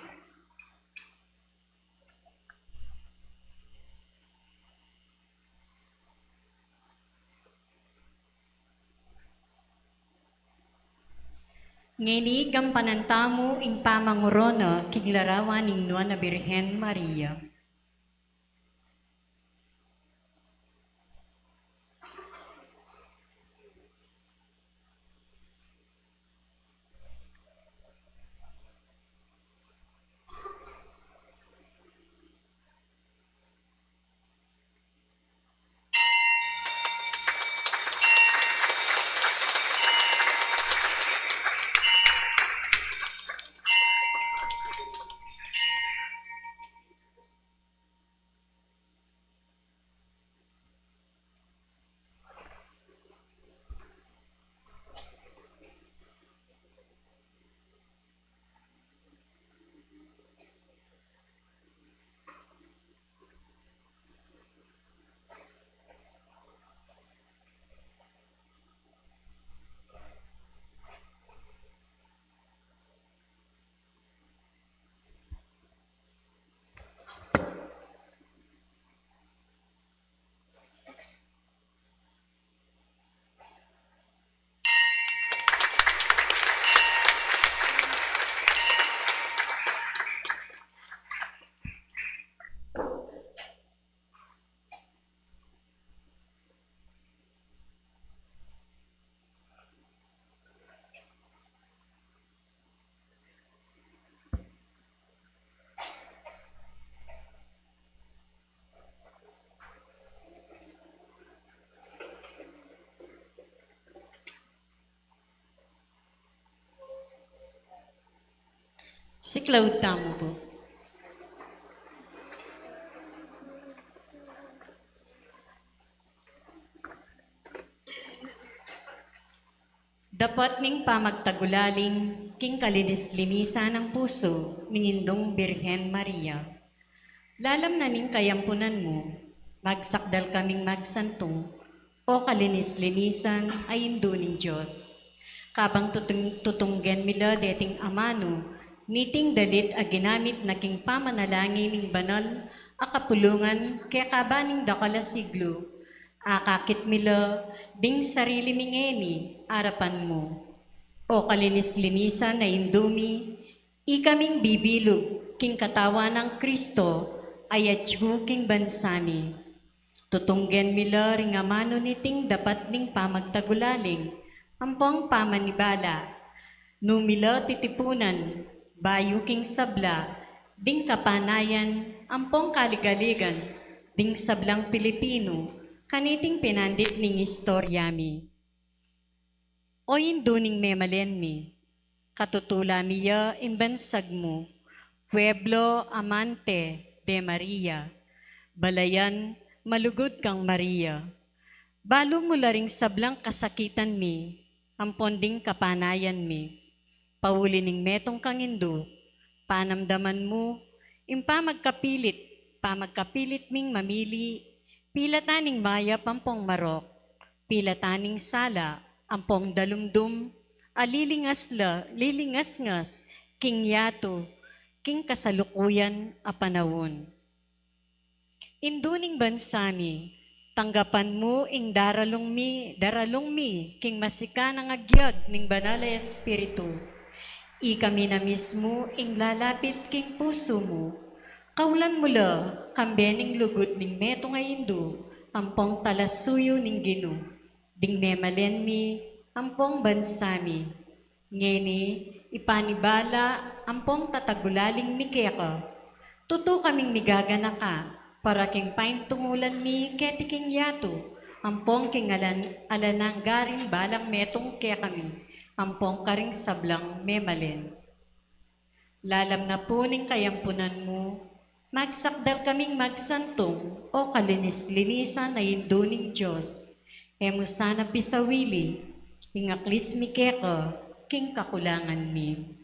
Ngeni, gampanan tamu ing pamangorona king larawan ning Nuan a Birhen Maria. Siklaud tamu pu. Dapot ning pamagtagulaling king kalinis-linisan nang pusu ning Indung Birhen Maria. Lalam na ning kayampunan mu, magsakdal kaming magsantung, o kalinis-linisan a Indu ning Dios. Kabang tutung-, tutunggen mi la deting amanu niting dalit a ginamit na king pamanalangin ning banal a kapulungan kekaba ning dakal a siglu, akakit mi la ding sarili mi ngeni arapan mu. O kalinis-linisan a Indu mi, ikaming bibilug king katawan nang Kristo a yatyu king bansa mi. Tutunggen mi la ring amanu niting dapat ning pamagtagulaling ampong pamanibala. Nu mi la titipunan bayu king sabla ding kapanayan ampong kaligaligan ding sablang Pilipinu kaniting pinandit ning istorya mi. O Indu ning memalen mi, katutula mi ya ing bansag mu, pueblo amante de Maria, balayan malugud kang Maria. Balu mu la ring sablang kasakitan mi ampon ding kapanayan mi. Pauli ning metung kang Indu, panamdaman mu ing pamagkapilit, pamagkapilit ming mamili, pilatan ning mayap ampong marok, pilatan ning sala ampong dalumdum a lilingas la, lilingasngas king yatu, king kasalukuyan a panaun. Indu ning bansa mi, tanggapan mu ing daralung mi, daralung mi king masikan a agyag ning Banal a Espiritu. Ikami na mismu ing lalapit king pusu mu. Kaulan mu la kambe ning lugud ning metung a Indu ampong talasuyu ning Ginu, ding memalen mi ampong bansa mi. Ngeni, ipanibala ampong tatagulaling mi keka. Tutu kaming migaganaka para king paintungulan mi keti king yatu ampong king alan, alang angga ring balang metung kekami ampong karing sablang memalen. Lalam na pu ning kayampunan mu, magsakdal kaming magsantung, o kalinis-linisan a Indu ning Dios. E mu sana pisawili ing aklis mi keka king kakulangan mi.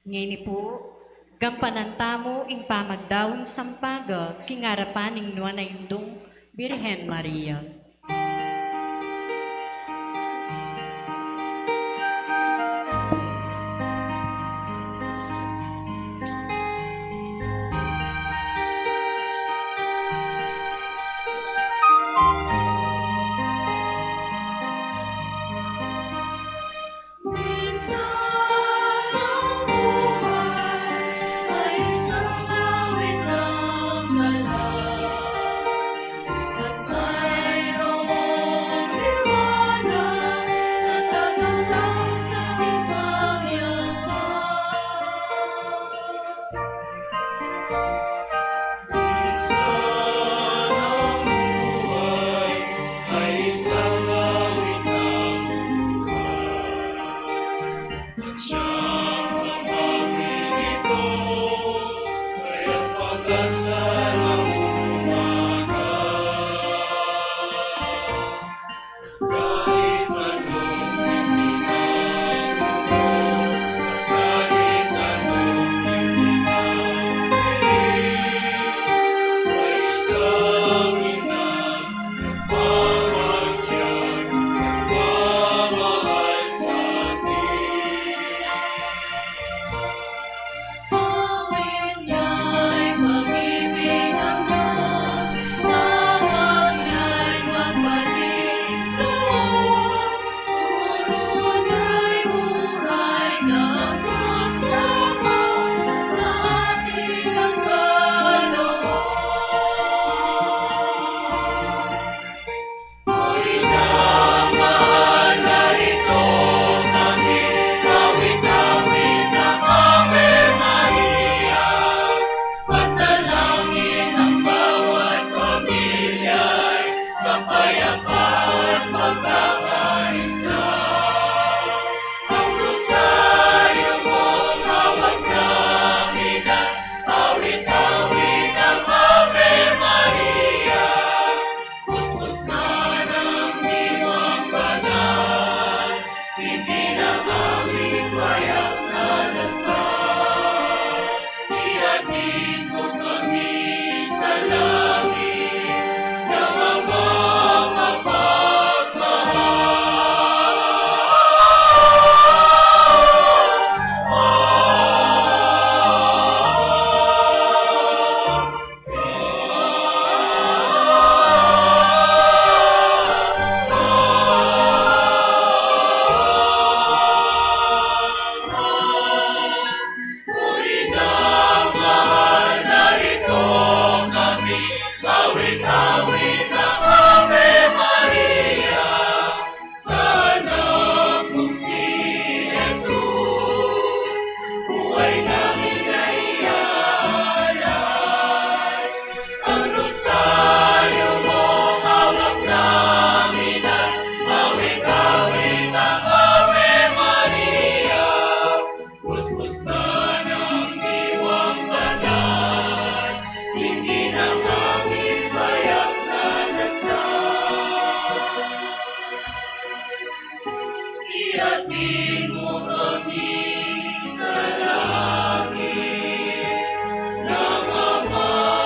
Ngeni pu, gampanan tamu ing pamagdaun sampaga king arapan ning Nuan a Indung Birhen Maria. Ipinangamin payak na dasal, iyating mu kami sa langit, na mapapagmahal. Ngunit ang mahal, narito kami, awit-awit ng Ave Maria. Sa anak mung si Jesus, buhay namin ay alay. Ang rosaryo mo, hawak namin at awit-awit ng Ave Maria. Kuskus na ng Diwang Banal, ipinangamin payak na dasal. Iyating mu kami sa langit, na mapapagmahal.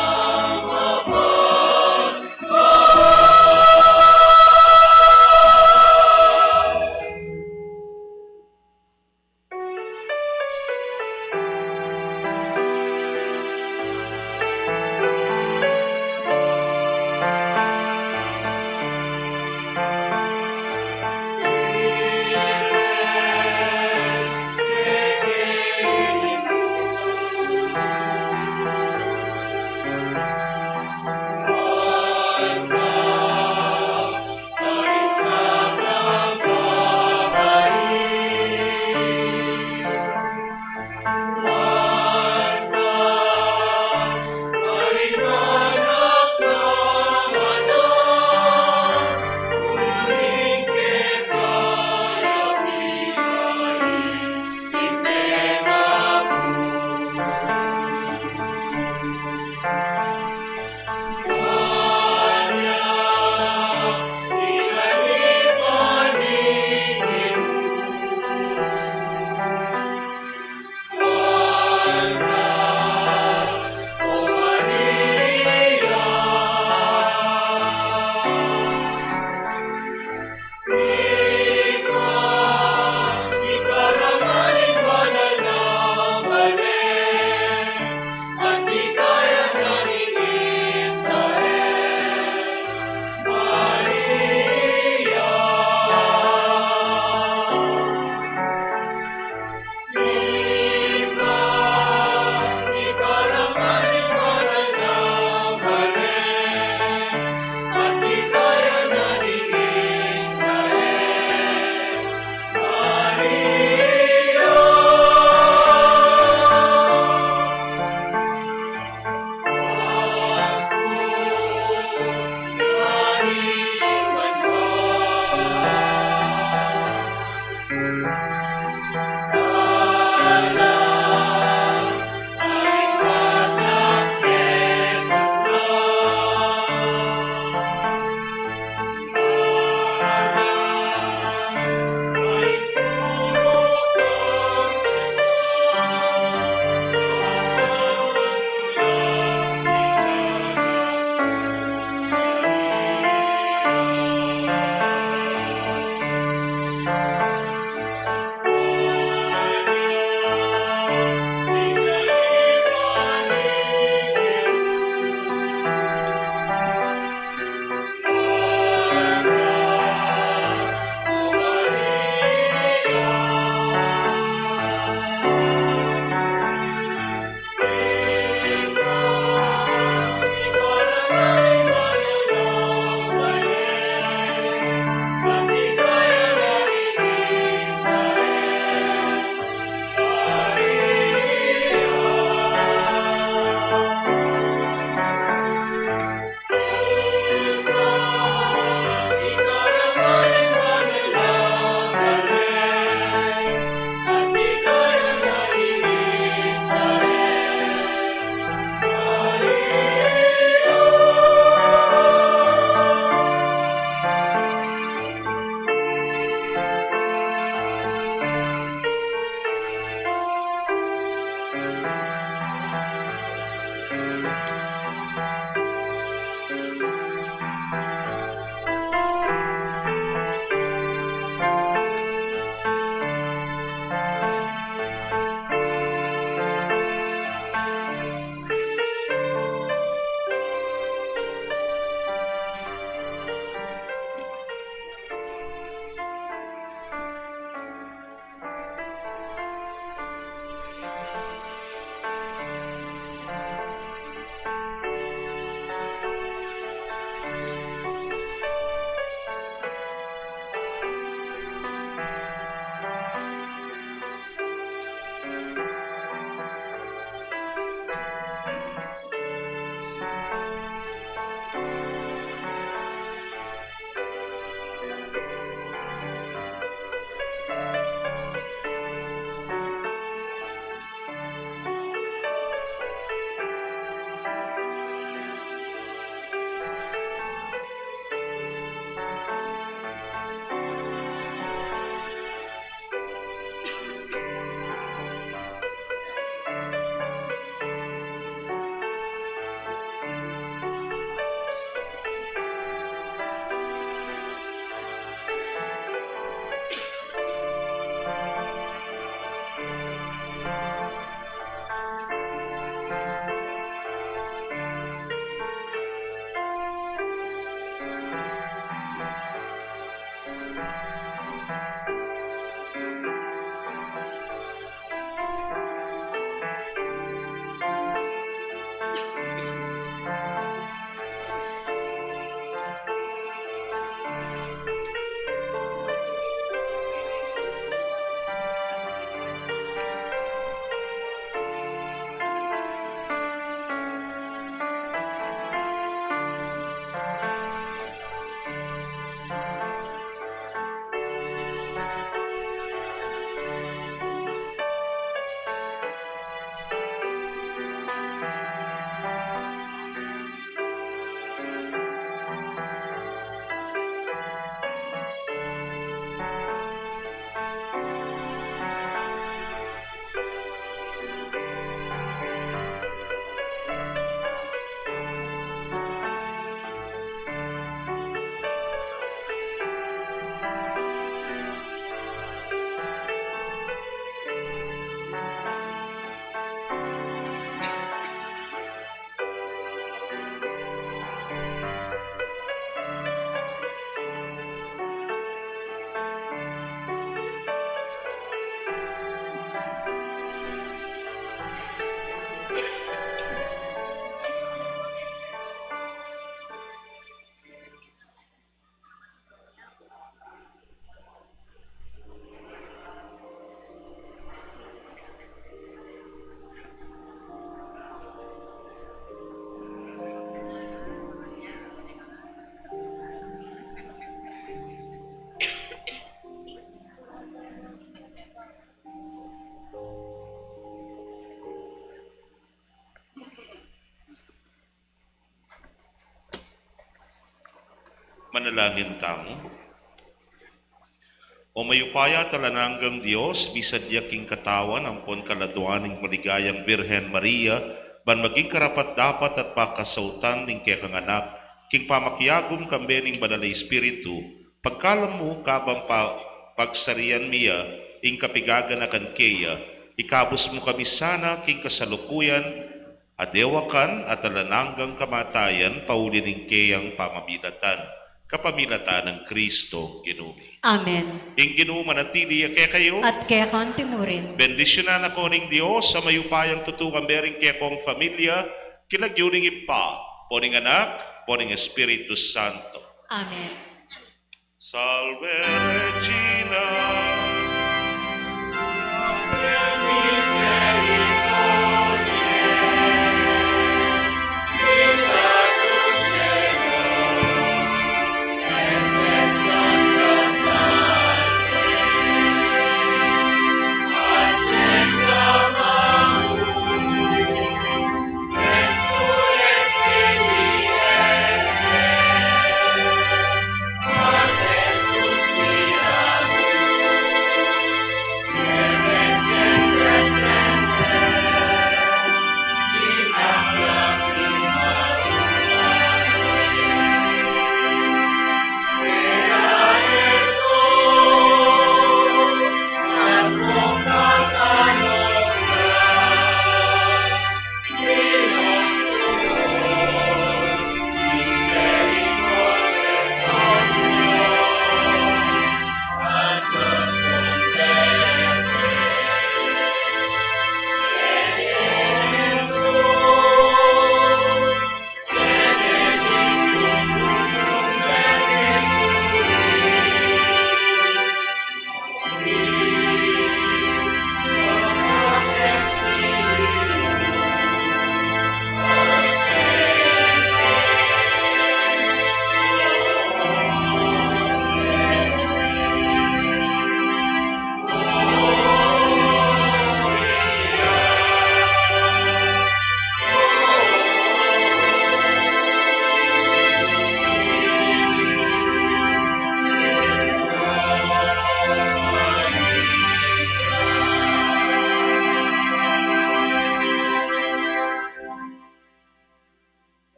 Manalangin tamu. O mayupaya at alang anggang Dios, misadya king katawan ampon kaladwan ning maligayang Birhen Maria, ban maging karapat-dapat at pakasautan ning kekang anak, king pamakiagum kambe ning Banal a Espiritu, pagkalam mu kabang pa-, pagsarian mi ya, ing kapigaganakan keya, ikabus mu kami sana king kasalukuyan, adewakan at alang anggang kamatayan, pauli ning keyang pamamilatan, kapamilatan nang Kristo Ginu mi. Amen. Ing Ginu manatili ya kekayu. At keka mu rin. Bendisyunan na kayu ning Dios a mayupayang tutu, kambe ring kekong familia, king lagyu ning Ibpa, ampo ning Anak, ampo ning Espiritu Santo. Amen. Salve Regina.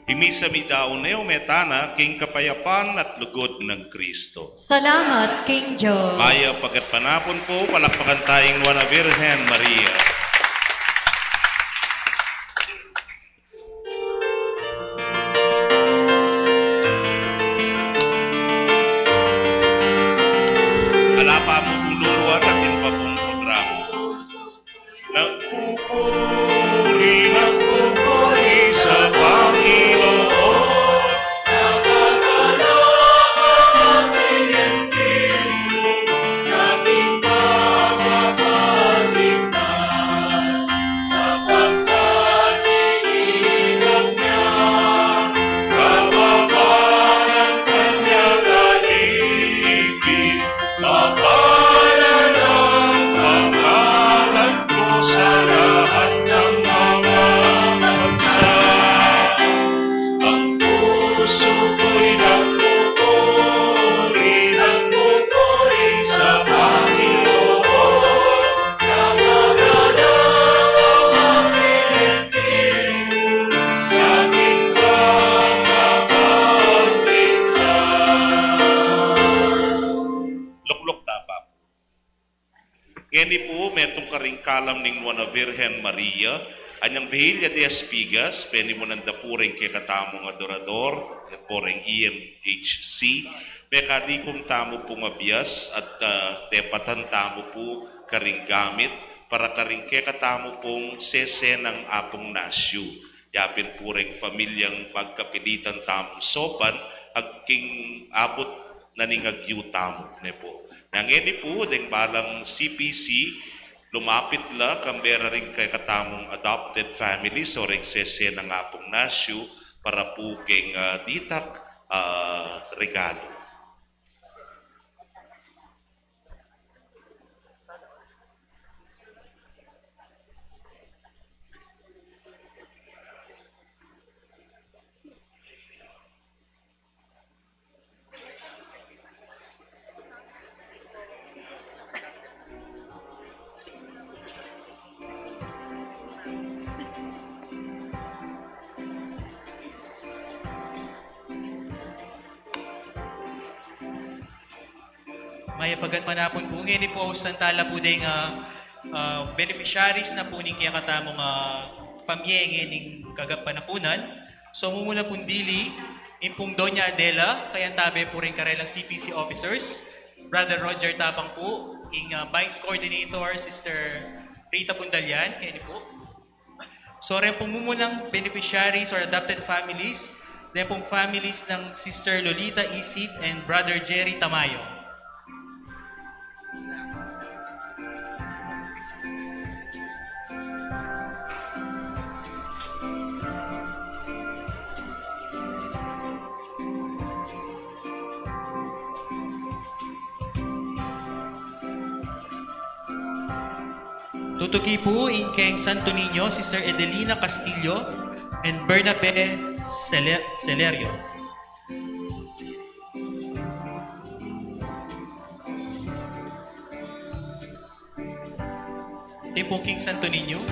Ing misa mi daun ne, ume tana king kapayapan at lugud nang Kristo. Salamat king Dios. Mayap a gatpanapun pu, palakpakan taya ing Nuan a Virgen Maria. Nagpupuri, nagpupuri sa Panginoon. Sa ating pagkakapagligtas, sapagkat itinanggap niya, kababa ng kanyang alipin, mapalad ang pangalan ko sa lahat ng mga bansa. Ang puso ko'y nagpupuri, nagpupuri sa Panginoon. Nagdadala ang aking espiritu sa aking pagkakapagligtas. Lukluk tapa. Ngeni pu, metung karing kalam ning Nuan a Virgen Maria, anyang Vigilia de Espigas, penimunan da pu reng kekatamung adorador, pu reng E M H C, pekadikum tamu pung abias at, ah, tepatan tamu pu karing gamit para karing kekatamu pung sesenang Apung Nasyu. Yapin pu reng familyang pagkapilitan tamung sopan, aging abut na ning agyu tamu, ne pu. Nung ngeni pu, deng balang C P C, lumapit la, kambe ra ring kekatamung adopted families o reng sesenang Apung Nasyu, para pu keng, ah, ditak, ah, regalu. Mayap a gatpanapun pu. Ngeni pu, ausan tala pu deng, ah, ah, beneficiaries na pu ning kekatamung, ah, pamye ngening kagapanapunan. So, mumuna pung dili, ing pung Doña Adela, kayantabe pu ring karelang C P C officers, Brother Roger Tapang pu, ing, ah, Vice Coordinator, Sister Rita Bundalian, ngeni pu. So, reng pung mumunang beneficiaries or adopted families, reng pung families nang Sister Lolita Isit and Brother Jerry Tamayo. Tutuki pu ing keng Santo Niño, Sister Edelina Castillo and Bernabe Cele-, Celerio. Ing pung keng Santo Niño.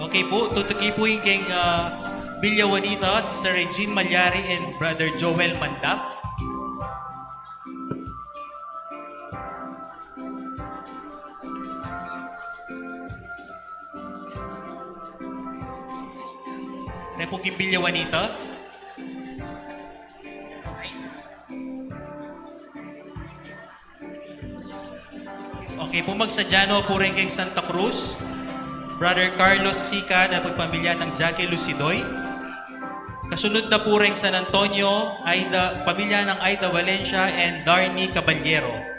Okay pu, tutuki pu ing keng, ah, Villa Juanita, Sister Regine Malyari and Brother Joel Mandap. Reng pung keng Villa Juanita. Okay pu, magsadya no pu reng keng Santa Cruz, Brother Carlos Sica, dapot pamilya nang Jackie Lucidoy. Kasunod na pu reng San Antonio, Aida, pamilya nang Aida Valencia and Darnie Caballero.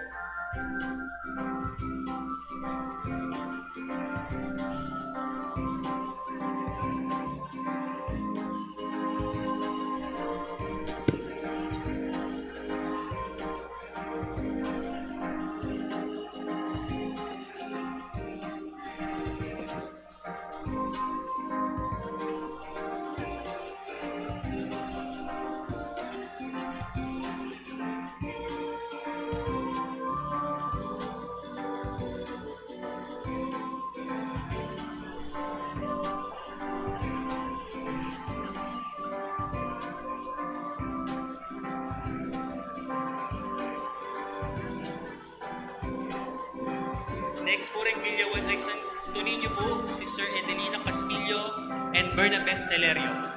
Next pu reng bilyawan ay Santo Niño pu, Sister Edelina Castillo and Bernabes Celerio.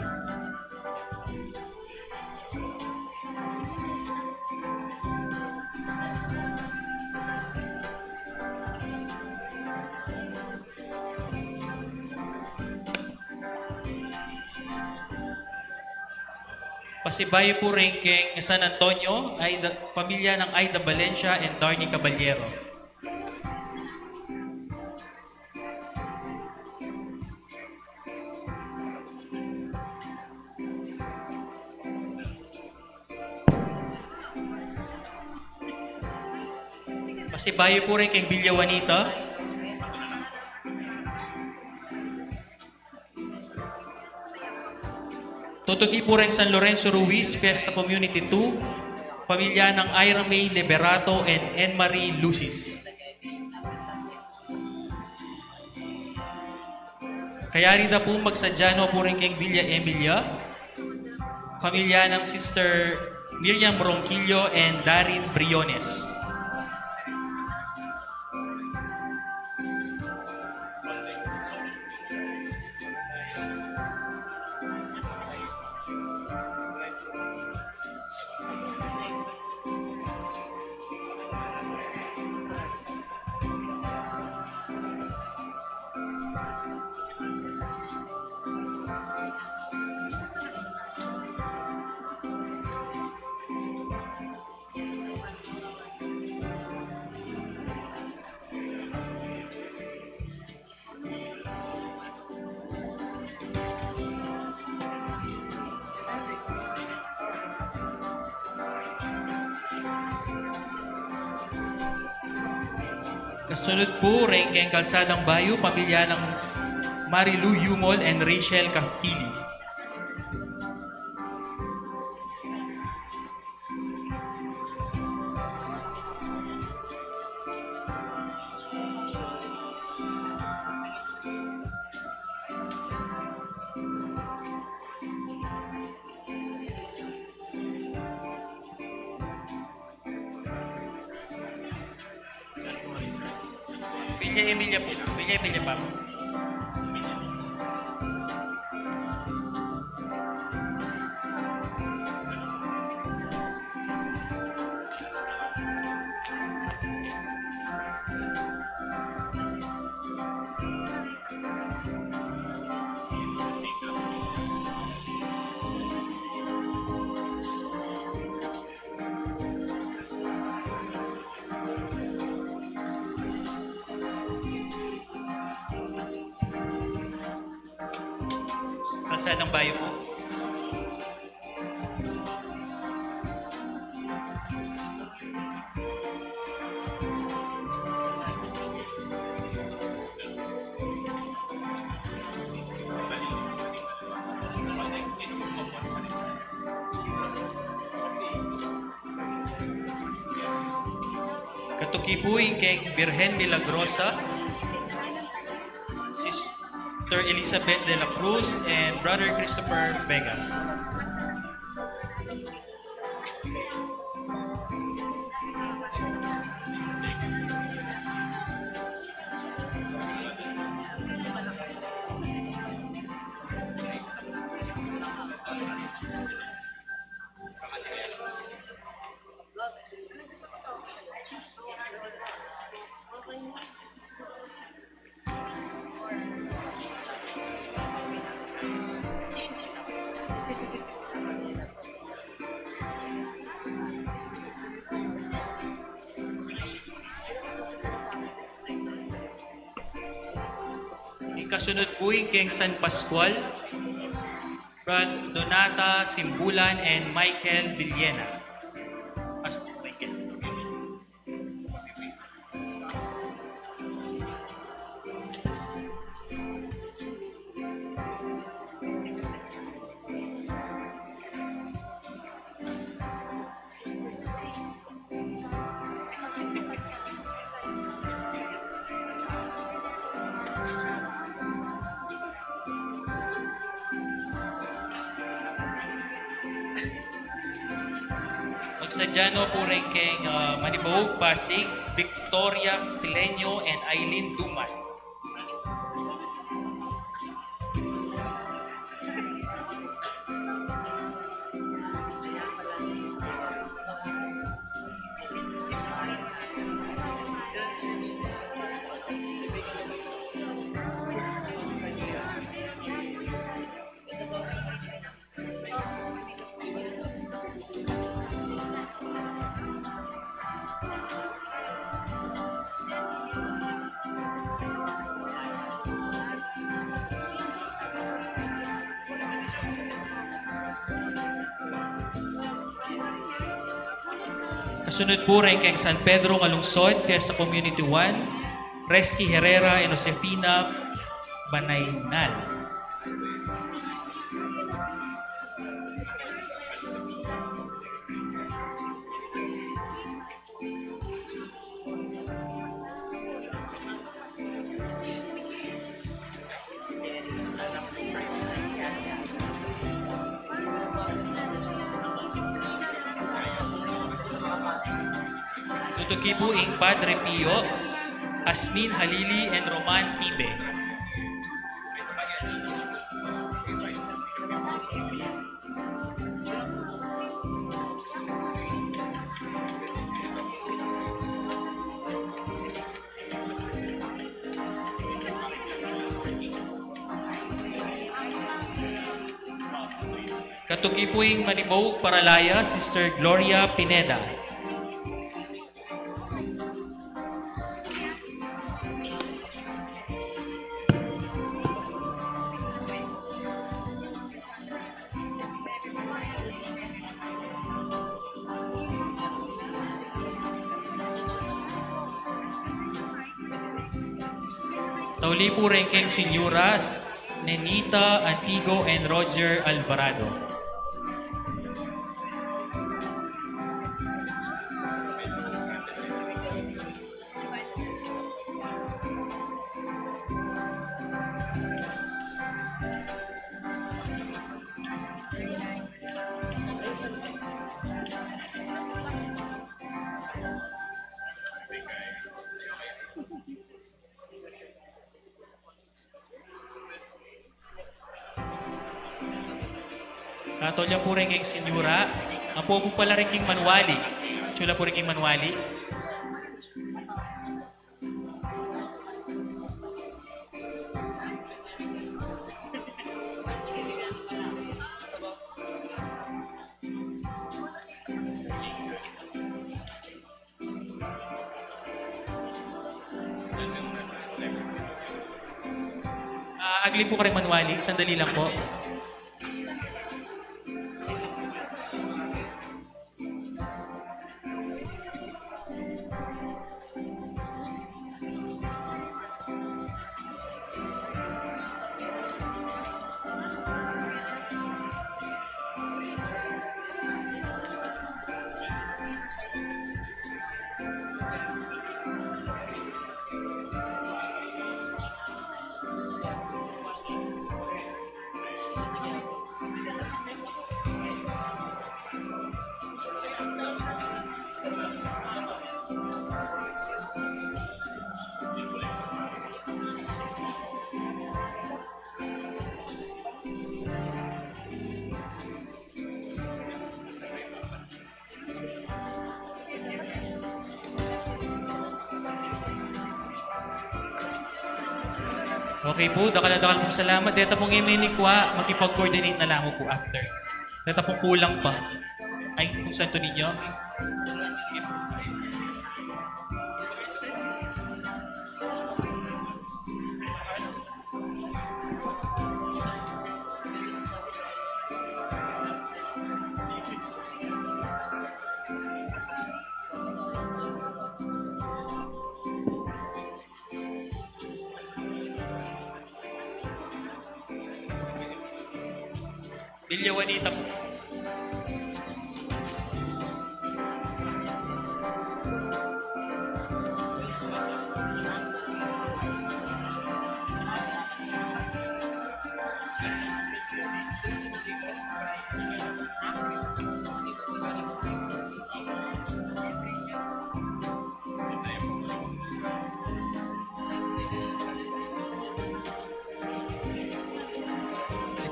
Pasibayu pu reng keng San Antonio, Aida, pamilya nang Aida Valencia and Darnie Caballero. Pasibayu pu reng keng Villa Juanita. Tutuki pu reng San Lorenzo Ruiz, Fiesta Community two, pamilya nang Ira May Liberato and Anne Marie Lucis. Kayari da pu magsadya no pu reng keng Villa Emilia, pamilya nang Sister Miriam Ronquillo and Darin Briones. Kasunod pu reng keng Kalsadang Bayu, pamilya nang Marilu Yumol and Rachel Capili. Villa Emilia pu. Villa Emilia pa. Kalsadang Bayu pu. Katuki pu ing keng Birhen Milagrosa, Sister Elizabeth de la Cruz, and Brother Christopher Vega. Ing kasunod pu ing keng San Pascual, Brad Donata Simbulan and Michael Villena. Pastor Michael. Magsadya no pu reng keng, ah, Manibaug, Pasig, Victoria Tileño and Aileen Duman. Kasunod pu reng keng San Pedro Ngalungsod, Fiesta Community one, Resty Herrera and Josefina Banaynal. Tutuki pu ing Padre Pio, Asmin Halili and Roman Tibe. Katuki pu ing Manibog Paralaya, Sister Gloria Pineda. Tauli pu reng keng Senyuras Nenita Antigo and Roger Alvarado. Tatula pu reng keng Senyura. Apo pu pala reng keng Manuali. Tatula pu reng keng Manuali. Ah, agli pu kareng Manuali, sandali lang po. Okay po, dakal a dakal pong salamat. Deta pong e menikwa, makipag-coordinate na lang po after. Deta pong kulang pa. Ay, kung Santo Niño. Villa Juanita po.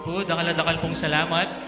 Dakal a dakal pung salamat.